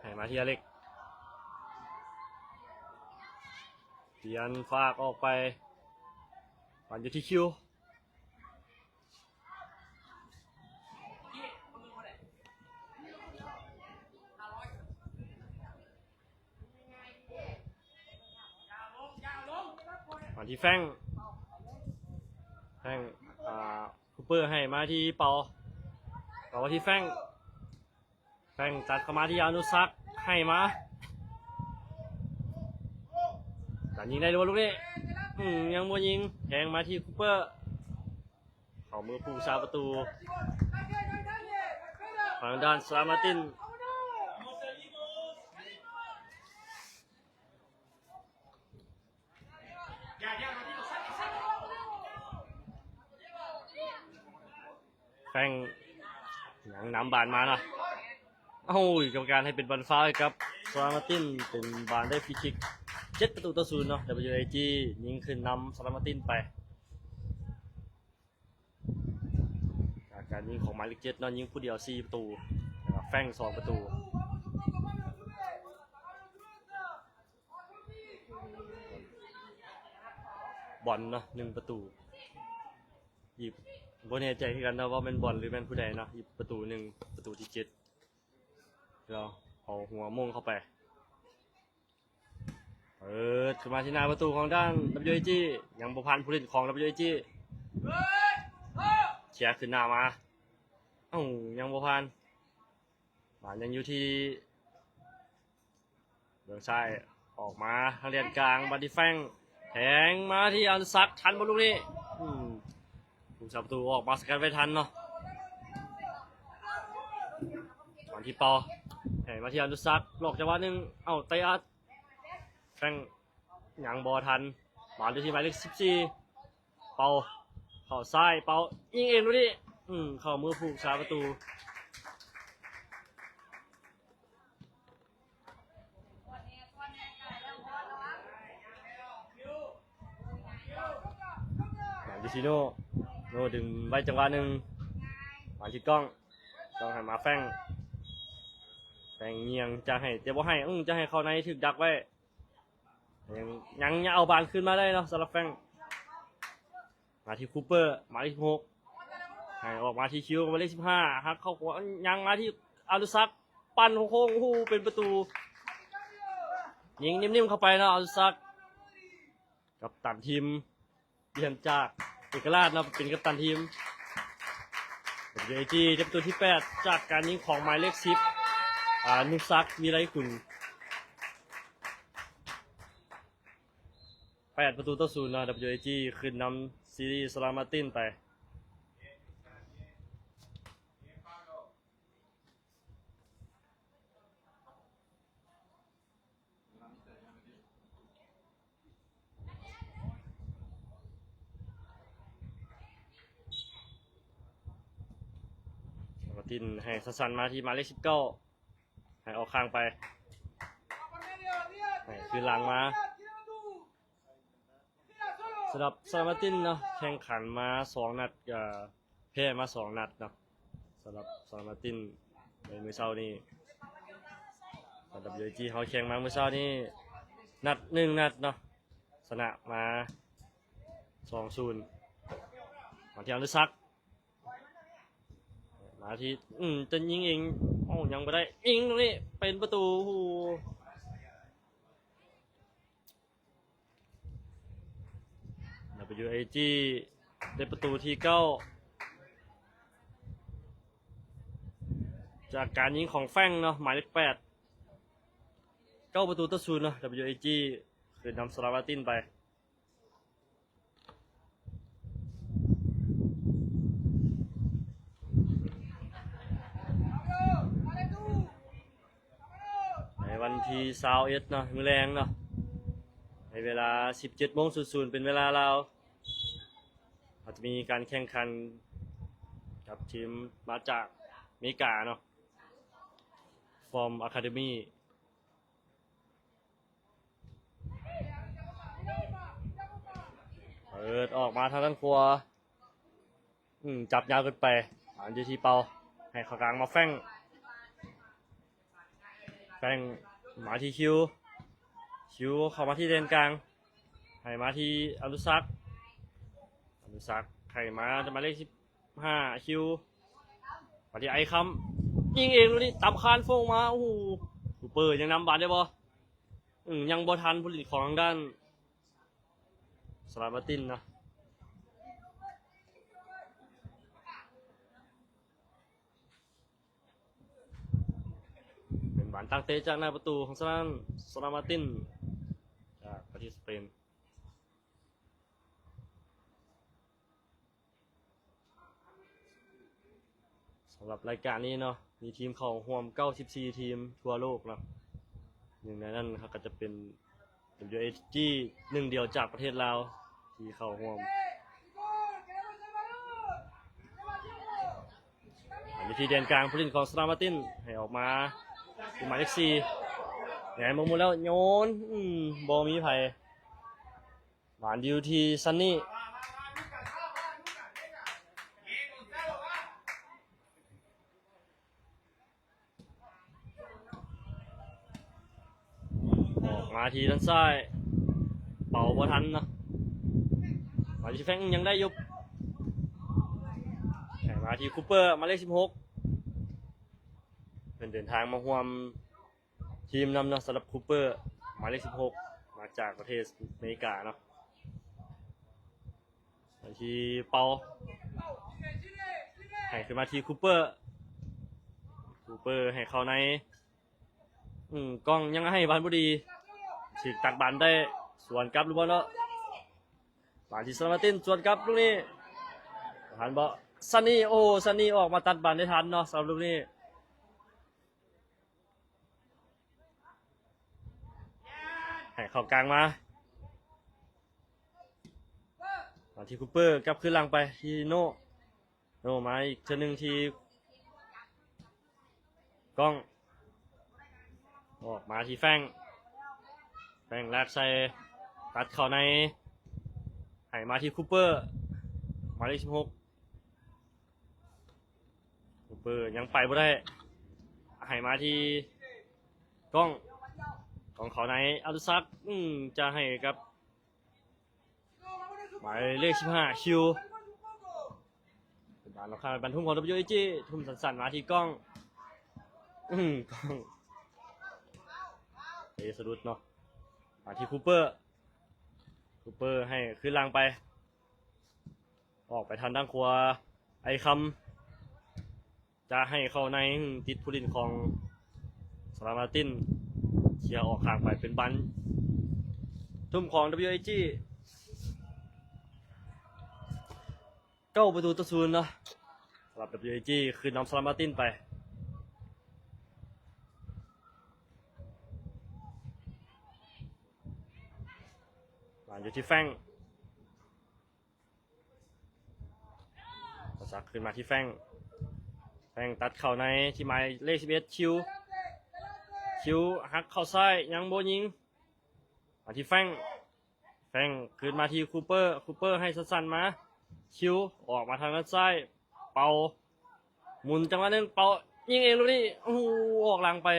ໃຫ້ມາທີ່ອາເລັກ ປ່ຽນຟາກອອກໄປ ບານຢູ່ທີ່ຄິວ ມາທີ່ແຟງ ແຟງ ອ່າ ຄູເປີໃຫ້ມາທີ່ເປົາ ເປົາມາທີ່ແຟງ ແຟງຕັດເຂົ້າມາທີ່ອະນຸສັກ ໃຫ້ມາ ຈະຍິງໄດ້ຫຼືບໍ່ລູກນີ້ ອືມ ຍັງບໍ່ຍິງ ແທງມາທີ່ຄູເປີ ເຂົ້າມືຜູ້ສາປະຕູ ທາງດ້ານສະລາມາຕິນ ແຟງ ຍັງນຳບານມາເນາະ ໂອ້ຍ ກຳມະການໃຫ້ເປັນບານຟາວໃຫ້ກັບສະລາມາຕິນ ເປັນບານໄດ້ຟຣີຄິກ ເຈັດປະຕູຕໍ່ສູນເນາະ WAG ຍິງຂຶ້ນນຳສະລາມາຕິນໄປ ຈາກການຍິງຂອງໝາຍເລກເຈັດເນາະ ຍິງຜູ້ດຽວສີ່ປະຕູ ແລ້ວກໍແຟງສອງປະຕູ ບອນເນາະ ໜຶ່ງປະຕູ ອີກ ບໍ່ແນ່ໃຈຄືກັນເນາະວ່າແມ່ນບອນຫຼືແມ່ນຜູ້ໃດເນາະ ອີກປະຕູໜຶ່ງ ປະຕູທີເຈັດ ລາວເອົາຫົວໂມງເຂົ້າໄປ ເປີດຂຶ້ນມາທີ່ໜ້າປະຕູຂອງດ້ານ WAG ຍັງບໍ່ຜ່ານຜູ້ຫຼິ້ນຂອງ WAG ເຄຍຂຶ້ນໜ້າມາ ເອົ້າ ຍັງບໍ່ຜ່ານ ບານຍັງຢູ່ທີ່ເບື້ອງຊ້າຍ ອອກມາທາງແດນກາງ ບານທີ່ແຟງ ແທງມາທີ່ອະນຸສັກ ທັນບໍ່ລູກນີ້ ອືມ ຜູ້ສາປະຕູອອກມາສະກັດໄວ້ທັນເນາະ ບານທີ່ເປົາ ໃຫ້ມາທີ່ອະນຸສັກ ຫຼອກຈັງຫວະໜຶ່ງ ເອົ້າ ໄຕອັດ ແຟງ ຍັງບໍ່ທັນ ບານຢູ່ທີ່ໝາຍເລກສິບສີ່ ເປົາ ເຂົ້າຊ້າຍ ເປົາ ຍິງເອງດູນີ້ ອືມ ເຂົ້າມືຜູ້ສາປະຕູ ມາດິຊິໂນ ໂນດຶງໄວ້ຈັງຫວະໜຶ່ງ ມາທີ່ກ້ອງ ກ້ອງໃຫ້ມາແຟງ ແຟງຍ່ຽງຈະໃຫ້ ແຕ່ບໍ່ໃຫ້ ອືມ ຈະໃຫ້ເຂົ້າໃນ ຖືກດັກໄວ້ ຍັງ ຍັງເອົາບານຄືນມາໄດ້ເນາະ ສຳລັບແຟງ ມາທີ່ຄູເປີ ໝາຍເລກສິບຫົກ ໃຫ້ອອກມາທີ່ຄິວ ໝາຍເລກສິບຫ້າ ຫັກເຂົ້າຂວາ ຍັງມາທີ່ອະນຸສັກ ປັ່ນໂຄ້ງໆ ໂອ້ໂຫ ເປັນປະຕູ ຍິງນິ່ມໆ ເຂົ້າໄປເນາະ ອະນຸສັກ ກັບຕັນທີມ ປ່ຽນຈາກເອກະລາດເນາະ ເປັນກັບຕັນທີມ WAG ໄດ້ປະຕູທີແປດ ຈາກການຍິງຂອງໝາຍເລກສິບ ອານຸສັກ ວິໄລກຸນ ແປດປະຕູຕໍ່ສູນເນາະ WAG ຂຶ້ນນຳຊີຣີສະລາມາຕິນໄປ. ສະລາມາຕິນໃຫ້ສັ້ນໆ ມາທີ່ໝາຍເລກສິບເກົ້າ ໃຫ້ອອກຂ້າງໄປ ໃຫ້ຄືນຫຼັງມາ. ສຳລັບສະລາມາຕິນເນາະ ແຂ່ງຂັນມາສອງນັດ ກໍແພ້ມາສອງນັດເນາະ ສຳລັບສະລາມາຕິນໃນມື້ເຊົ້ານີ້. ສຳລັບ WAG ເຮົາແຂ່ງມາມື້ເຊົ້ານີ້ ນັດ ໜຶ່ງນັດເນາະ ຊະນະມາ ສອງສູນ. ມາທີ່ອະນຸສັກ ມາທີ່ ອືມ ຈະຍິງເອງ ໂອ້ ຍັງບໍ່ໄດ້ ຍິງຕົງນີ້ເປັນປະຕູ. ໂອ້ໂຫ WAG ໄດ້ປະຕູທີເກົ້າ ຈາກການຍິງຂອງແຟງເນາະ ໝາຍເລກແປດ. ເກົ້າປະຕູຕໍ່ສູນເນາະ WAG ຂຶ້ນນຳສະລາມາຕິນໄປ. ທີຊາວເອັດເນາະ ມື້ແລງເນາະ ໃນເວລາສິບເຈັດໂມງສູນສູນ ເປັນເວລາລາວ ອາດຈະມີການແຂ່ງຂັນກັບທີມມາຈາກອາເມລິກາເນາະ From Academy ເປີດອອກມາທາງດ້ານຂວາ ອືມ ຈັບຍາວເກີນໄປ ບານຢູ່ທີ່ເປົາ ໃຫ້ເຂົ້າກາງມາແຟງ ແຟງມາທີ່ຄິວ ຄິວເຂົ້າມາທີ່ແດນກາງ ໃຫ້ມາທີ່ອະນຸສັກ ອະນຸສັກໃຫ້ມາ ມາເລກສິບຫ້າ ຄິວ ມາທີ່ໄອຄຳ ຍິງເອງລູກນີ້ ຕຳຄານໂຟງມາ ໂອ້ໂຫ ຄູເປີຍັງນຳບານໄດ້ບໍ່? ອືມ ຍັງບໍ່ທັນຜູ້ຫຼິ້ນຂອງທາງດ້ານສະລາມາຕິນເນາະ ເປັນບານຕັ້ງເຕະຈາກໜ້າປະຕູຂອງສະລາມ ສະລາມາຕິນ ຈາກປະເທດສະເປນ. ສຳລັບລາຍການນີ້ເນາະ ມີທີມເຂົ້າຮ່ວມເກົ້າສິບສີ່ທີມທົ່ວໂລກເນາະ ໜຶ່ງໃນນັ້ນເຮົາກໍຈະເປັນ WAG ໜຶ່ງດຽວຈາກປະເທດລາວທີ່ເຂົ້າຮ່ວມ. ອັນນີ້ທີ່ແດນກາງ ຜູ້ຫຼິ້ນຂອງສະລາມາຕິນ ໃຫ້ອອກມາທີ່ໝາຍເລກສີ່ ແຫງມາໝູແລ້ວໂຍນ ອືມ ບໍ່ມີໃຜ ບານຢູ່ທີ່ຊັນນີ້ ອອກມາທີ່ດ້ານຊ້າຍ ເປົ່າບໍ່ທັນເນາະ ມາທີ່ແຟງ ຍັງໄດ້ຢູ່ ໃຫ້ມາທີ່ຄູເປີ ໝາຍເລກສິບຫົກ ເພິ່ນເດີນທາງມາຮ່ວມ ທີມນຳເນາະ ສຳລັບຄູເປີ ໝາຍເລກສິບຫົກ ມາຈາກປະເທດອາເມລິກາເນາະ ໄປທີ່ເປົາ ໃຫ້ຂຶ້ນມາທີ່ຄູເປີ ຄູເປີໃຫ້ເຂົ້າໃນ ອືມ ກ້ອງຍັງໃຫ້ບານບໍ່ດີ ຖືກຕັດບານໄດ້ ສວນກັບຫຼືບໍ່ເນາະ ບານທີ່ສະລາມາຕິນ ສວນກັບລູກນີ້ ທັນບໍ່ ຊັນນີ້ ໂອ້ ຊັນນີ້ອອກມາຕັດບານໄດ້ທັນເນາະ ສຳລັບລູກນີ້ ໃຫ້ເຂົ້າກາງມາ ມາທີ່ຄູເປີ ກັບຄືນຫຼັງໄປທີ່ໂນ ໂນມາອີກເທື່ອໜຶ່ງທີ່ກ້ອງ ອອກມາທີ່ແຟງ ແຟງລາກໃສ່ ຕັດເຂົ້າໃນ ໃຫ້ມາທີ່ຄູເປີ ໝາຍເລກສິບຫົກ ຄູເປີຍັງໄປບໍ່ໄດ້ ໃຫ້ມາທີ່ກ້ອງ ກ້ອງເຂົ້າໃນ ອະນຸສັກ ອືມ ຈະໃຫ້ກັບ ໝາຍເລກສິບຫ້າ ຄິວ ເປັນບານອອກຂ້າງ ບານທຸ່ມຂອງ WAG ທຸ່ມສັ້ນໆ ມາທີ່ກ້ອງ ອືມ ກ້ອງ ເຕະສະດຸດເນາະ ມາທີ່ຄູເປີ ຄູເປີໃຫ້ຄືນຫຼັງໄປ ອອກໄປທາງດ້ານຂວາ ໄອຄຳ ຈະໃຫ້ເຂົ້າໃນ ຕິດຜູ້ຫຼິ້ນຂອງສະລາມາຕິນ ເຄຍອອກຂ້າງໄປ ເປັນບານທຸ່ມຂອງ WAG ເກົ້າປະຕູຕໍ່ສູນເນາະ ສຳລັບ WAG ຄືນນຳສະລາມາຕິນໄປ ມາຢູ່ທີ່ແຟງ ປະສັກຂຶ້ນມາທີ່ແຟງ ແຟງຕັດເຂົ້າໃນທີ່ໝາຍເລກສິບເອັດ ຄິວ ຄິວຫັກເຂົ້າຊ້າຍ ຍັງບໍ່ຍິງ ມາທີ່ແຟງ ແຟງຄືນມາທີ່ຄູເປີ ຄູເປີໃຫ້ສັ້ນໆມາ ຄິວ ອອກມາທາງດ້ານຊ້າຍ ເປົາ ໝູນຈັງຫວະໜຶ່ງ ເປົາ ຍິງເອງລູກນີ້ ໂອ້ໂຫ ອອກຫຼັງໄປ.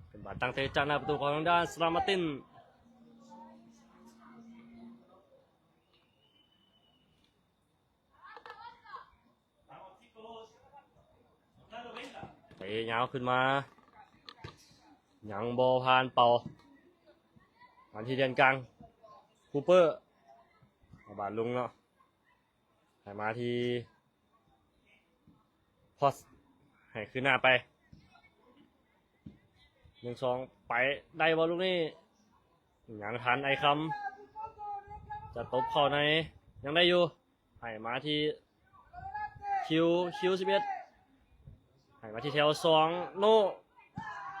ເປັນບານຕັ້ງເຕະຈາກໜ້າປະຕູຂອງທາງດ້ານສະລາມາຕິນ ເຕະຍາວຂຶ້ນມາ ຍັງບໍ່ຜ່ານເປົ້າ ມາທີ່ແດນກາງ ຄູເປີ ເອົາບານລົງເນາະ ໃຫ້ມາທີ່ ພອສ ໃຫ້ຄືນໜ້າໄປ ໜຶ່ງສອງ ໄປໄດ້ບໍ່ລູກນີ້ ຍັງທັນ ໄອຄຳ ຈະຕົບເຂົ້າໃນ ຍັງໄດ້ຢູ່ ໃຫ້ມາທີ່ຄິວ ຄິວສິບເອັດ ໃຫ້ມາທີ່ແຖວສອງ ໂນ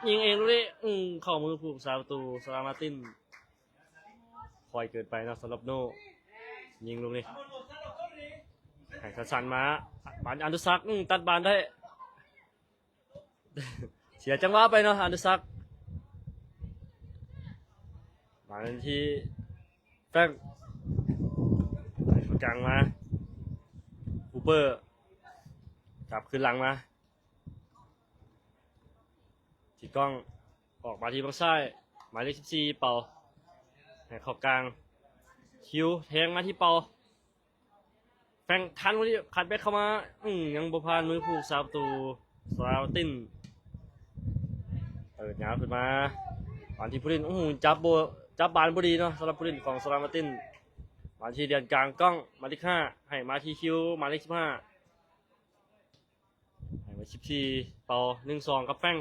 ຍິງເອງລູກນີ້ ອືມ ເຂົ້າມືຜູ້ຮັກສາປະຕູສະລາມາຕິນ. ຄ່ອຍເກີນໄປເນາະ ສຳລັບໂນ ຍິງລູກນີ້ ໃຫ້ສັ້ນໆມາ ບານອະນຸສັກ ອືມ ຕັດບານໄດ້ ເສຍຈັງຫວະໄປເນາະ ອະນຸສັກ ມາທີ່ແຟງ ໃຫ້ເຂົ້າກາງມາ ຄູເປີ ຈັບຄືນຫຼັງມາ ທີ່ກ້ອງ ອອກມາທີ່ເບື້ອງຊ້າຍ ໝາຍເລກສິບສີ່ ເປົາ ໃຫ້ເຂົ້າກາງ ຄິວ ແທງມາທີ່ເປົາ ແຟງທັນ ຄົນທີ່ຄັດແບັກເຂົ້າມາ ອືມ ຍັງບໍ່ຜ່ານມືຜູ້ຮັກສາປະຕູສະລາມາຕິນ ເປີດຍາວຂຶ້ນມາ ມາທີ່ຜູ້ຫຼິ້ນ ໂອ້ໂຫ ຈັບບໍ່ ຈັບບານບໍ່ດີເນາະ ສຳລັບຜູ້ຫຼິ້ນຂອງສະລາມາຕິນ ມາທີ່ເດືອນກາງກ້ອງ ໝາຍເລກຫ້າ ໃຫ້ມາທີ່ຄິວ ໝາຍເລກສິບຫ້າ ໃຫ້ມາສິບສີ່ ເປົາ ໜຶ່ງສອງ ກັບແຟງ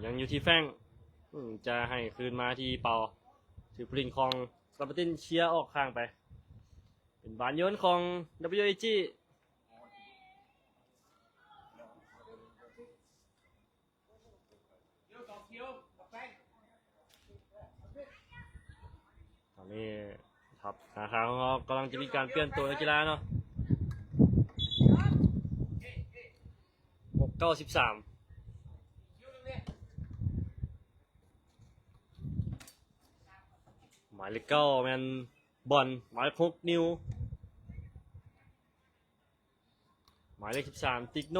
ຍັງຢູ່ທີ່ແຟງ ອືມ ຈະໃຫ້ຄືນມາທີ່ເປົາ ຖືກຜູ້ຫຼິ້ນຂອງສະລາມາຕິນເຄຍອອກຂ້າງໄປ ເປັນບານໂຍນຂອງ WAG. ຕອນນີ້ທັບທະນາຄານຂອງເຮົາກຳລັງຈະມີການປ່ຽນໂຕນັກກິລາເນາະ ຫົກ ເກົ້າ ສິບສາມ ໝາຍເລກເກົ້າແມ່ນບອນ ໝາຍເລກຫົກ ນິວ ໝາຍເລກສິບສາມ ຕິກໂນ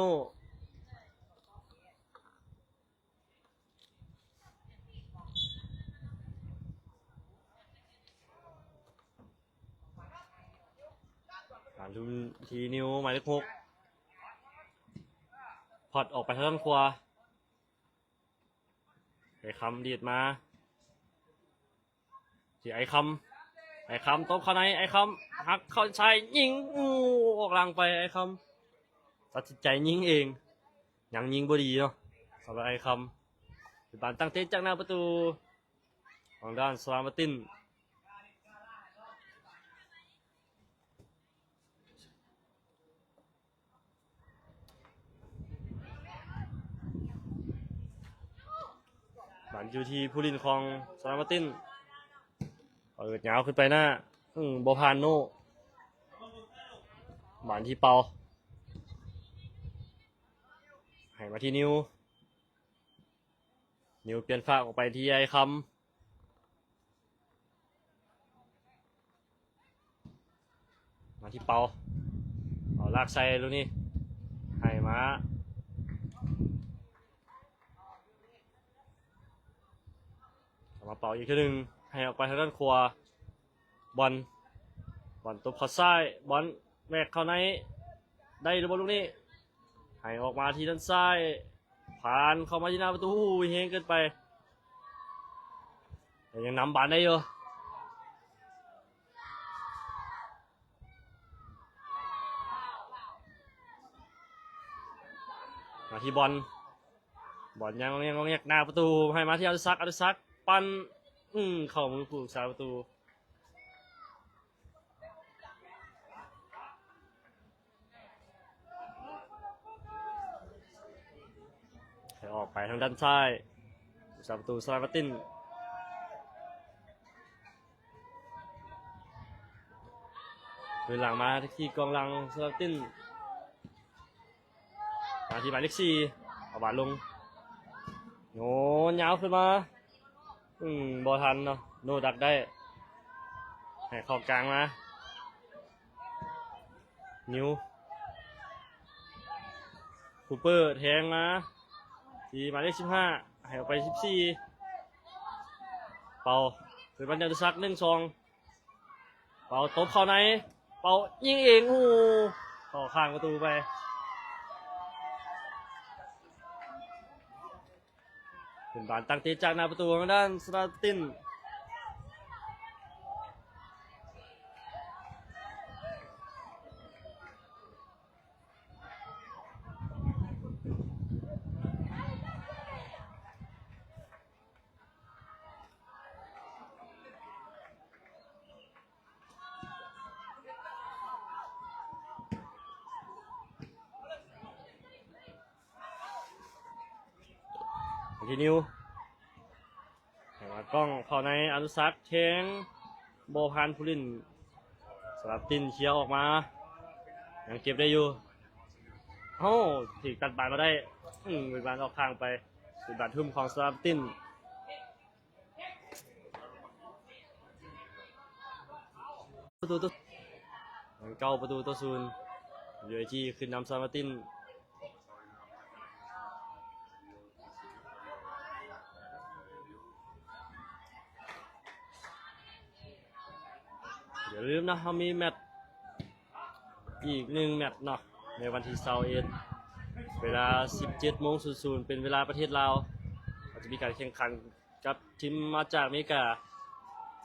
ມາລຸ້ນທີ່ນິວ ໝາຍເລກຫົກ ພອດອອກໄປທາງດ້ານຂວາ ໄອຄຳດີດມາ ທີ່ໄອຄຳ ໄອຄຳຕົບເຂົ້າໃນ ໄອຄຳຫັກເຂົ້າຊາຍຍິງ ໂອ້ ອອກຫຼັງໄປ ໄອຄຳຕັດສິນໃຈຍິງເອງ ຍັງຍິງບໍ່ດີເນາະ ສຳລັບໄອຄຳ ເປັນບານຕັ້ງເຕະຈາກໜ້າປະຕູຂອງດ້ານສະລາມາຕິນ. ບານຢູ່ທີ່ຜູ້ຫຼິ້ນຂອງສະລາມາຕິນ ເປີດຍາວຂຶ້ນໄປໜ້າ ອືມ ບໍ່ຜ່ານໂນ ບານທີ່ເປົາ ໃຫ້ມາທີ່ນິວ ນິວປ່ຽນຟາກອອກໄປທີ່ໄອຄຳ ມາທີ່ເປົາ ເປົາລາກໃສ່ລູກນີ້ ໃຫ້ມາ ເອົາມາເປົາອີກເທື່ອໜຶ່ງ ໃຫ້ອອກໄປທາງດ້ານຂວາ ບອນ ບອນຕົບເຂົ້າຊ້າຍ ບອນແຫວກເຂົ້າໃນ ໄດ້ຫຼືບໍ່ລູກນີ້ ໃຫ້ອອກມາທີ່ດ້ານຊ້າຍ ຜ່ານເຂົ້າມາທີ່ໜ້າປະຕູ ໂອ້ໂຫ ແຮງເກີນໄປ ແຕ່ຍັງນຳບານໄດ້ຢູ່ ມາທີ່ບອນ ບອນຍັງງອງແງງງອງແງກໜ້າປະຕູ ໃຫ້ມາທີ່ອະນຸສັກ ອະນຸສັກ ປັ່ນ ອືມ ເຂົ້າມືຜູ້ຮັກສາປະຕູ ໃຫ້ອອກໄປທາງດ້ານຊ້າຍ ຜູ້ຮັກສາປະຕູສະລາມາຕິນ ຄືນຫຼັງມາທີ່ກອງຫຼັງສະລາມາຕິນ ມາທີ່ໝາຍເລກສີ່ ເອົາບານລົງ ໂຍນຍາວຂຶ້ນມາ ອືມ ບໍ່ທັນເນາະ ໂນດັກໄດ້ ໃຫ້ເຂົ້າກາງມາ ນິວ ຄູເປີແທງມາທີ່ໝາຍເລກສິບຫ້າ ໃຫ້ອອກໄປສິບສີ່ ເປົາ ຄືນມາທີ່ອະນຸສັກ ໜຶ່ງສອງ ເປົາຕົບເຂົ້າໃນ ເປົາຍິງເອງ ໂອ້ ເຂົ້າຂ້າງປະຕູໄປ ເປັນບານຕັ້ງເຕະຈາກໜ້າປະຕູຂອງດ້ານສະລາມາຕິນ. Continue ໃຫ້ມາກ້ອງເຂົ້າໃນ ອະນຸສັກແທງ ບໍ່ຜ່ານຜູ້ຫຼິ້ນ ສະລັບຕິນເຄຍອອກມາ ຍັງເກັບໄດ້ຢູ່ ເອົ້າ ຖືກຕັດບານມາໄດ້ ອືມ ເປັນບານອອກຂ້າງໄປ ເປັນບານຫຸ້ມຂອງສະລັບຕິນ. ປະຕູຕໍ່ ເກົ້າປະຕູຕໍ່ສູນ ຢູເອຈີ ຂຶ້ນນຳ ສະລັບຕິນ. ຢ່າລືມນະ ເຮົາມີແມັດອີກໜຶ່ງແມັດເນາະ ໃນວັນທີຊາວເອັດ ເວລາສິບເຈັດໂມງສູນສູນ ເປັນເວລາປະເທດລາວ ເຮົາຈະມີການແຂ່ງຂັນ ກັບທີມມາຈາກອາເມລິກາ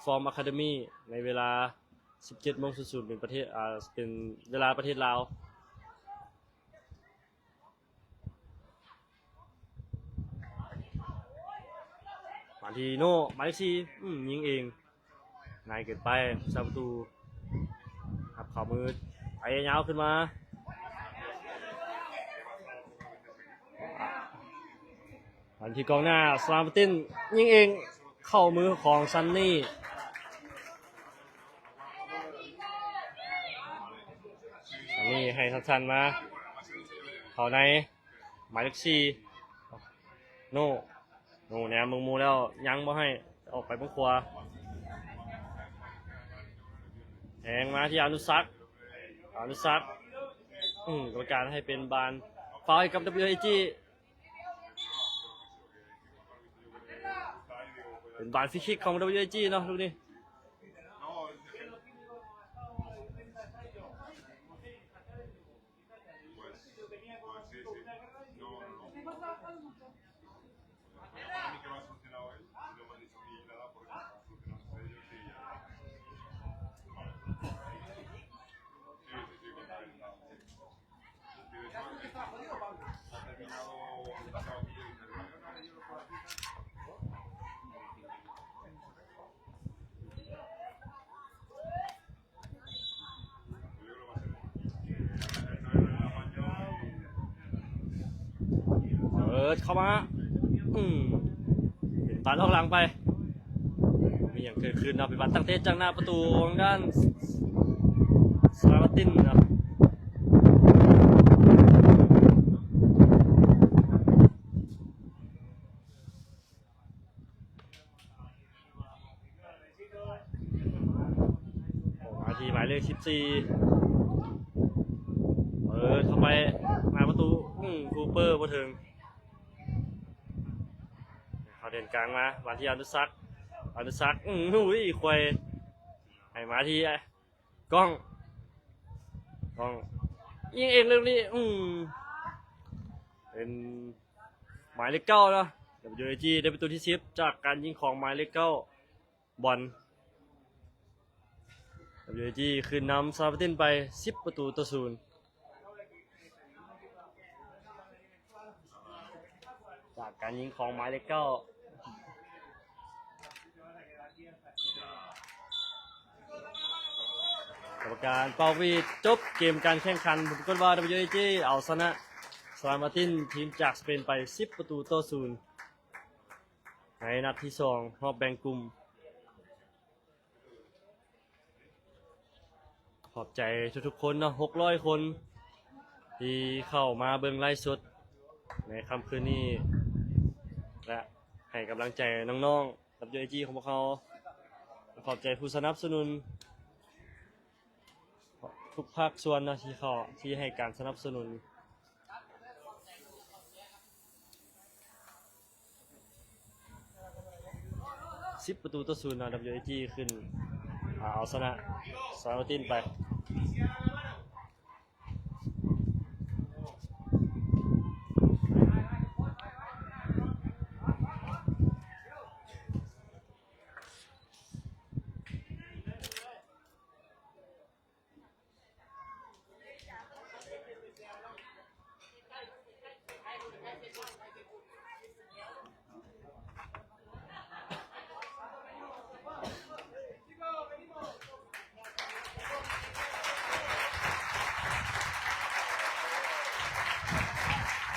Form Academy ໃນເວລາສິບເຈັດໂມງສູນສູນ ເປັນປະເທດ ອ່າ ເປັນເວລາປະເທດລາວ. ມາທີ່ໂນ່ ໝາຍເລກສີ່ ອືມ ຍິງເອງ ງ່າຍເກີນໄປ ຜູ້ສາປະຕູ ຮັບເຂົ້າມື ໄປຍາວຂຶ້ນມາ ມາທີ່ກອງໜ້າ ສະລາມາຕິນ ຍິງເອງ ເຂົ້າມືຂອງຊັນນີ ຊັນນີໃຫ້ສັ້ນໆມາ ເຂົ້າໃນ ໝາຍເລກສີ່ ໂນ່ ໂນ່ແນມເບິ່ງໝູ່ແລ້ວ ຍັງບໍ່ໃຫ້ ອອກໄປເບິ່ງຂວາ ແທງມາທີ່ອານຸສັກ ອານຸສັກ ອືມ ກຳມະການໃຫ້ເປັນບານຟາວໃຫ້ກັບ WAG ເປັນບານຟຣີຄິກຂອງ WAG ເນາະ ລູກນີ້.ເປີດເຂົ້າມາ ອືມ ເປັນບານອອກຫຼັງໄປ ມີຫຍັງເກີດຂຶ້ນເນາະ ເປັນບານຕັ້ງເຕະຈາກໜ້າປະຕູຂອງດ້ານ ສະລາມາຕິນເນາະ. ອອກມາທີ່ໝາຍເລກສິບສີ່ ເປີດເຂົ້າໄປໜ້າປະຕູ ອືມ ຄູເປີບໍ່ເຖິງ ເຂົ້າແດນກາງມາ ມາທີ່ອານຸສັກ ອານຸສັກ ອືມ ອຸ້ຍ ຄວາຍ ໃຫ້ມາທີ່ ກ້ອງ ກ້ອງ ຍິງເອງເລື່ອງນີ້ ອືມ ເປັນໝາຍເລກເກົ້າເນາະ WAG ໄດ້ປະຕູທີສິບ ຈາກການຍິງຂອງໝາຍເລກເກົ້າ ບອນ WAG ຂຶ້ນນຳ ສະລາມາຕິນ ໄປ ສິບປະຕູຕໍ່ສູນ. ຈາກການຍິງຂອງໝາຍເລກເກົ້າ ກຳມະການເປົ່າຫວີດຈົບເກມການແຂ່ງຂັນ ປາກົດວ່າ WAG ເອົາຊະນະ ສະລາມາຕິນ ທີມຈາກສະເປນໄປ ສິບປະຕູຕໍ່ສູນ ໃນນັດທີສອງ ຮອບແບ່ງກຸ່ມ. ຂອບໃຈທຸກໆຄົນເນາະ ຫົກຮ້ອຍຄົນ ທີ່ເຂົ້າມາເບິ່ງໄລຟ໌ສົດໃນຄ່ຳຄືນນີ້ ແລະ ໃຫ້ກຳລັງໃຈນ້ອງໆ WAG ຂອງພວກເຮົາ. ຂອບໃຈຜູ້ສະໜັບສະໜູນທຸກພາກສ່ວນເນາະ ທີ່ເຂົ້າ ທີ່ໃຫ້ການສະໜັບສະໜູນ. ສິບປະຕູຕໍ່ສູນເນາະ WAG ຂຶ້ນ ອາ ເອົາຊະນະ ສະລາມາຕິນ ໄປ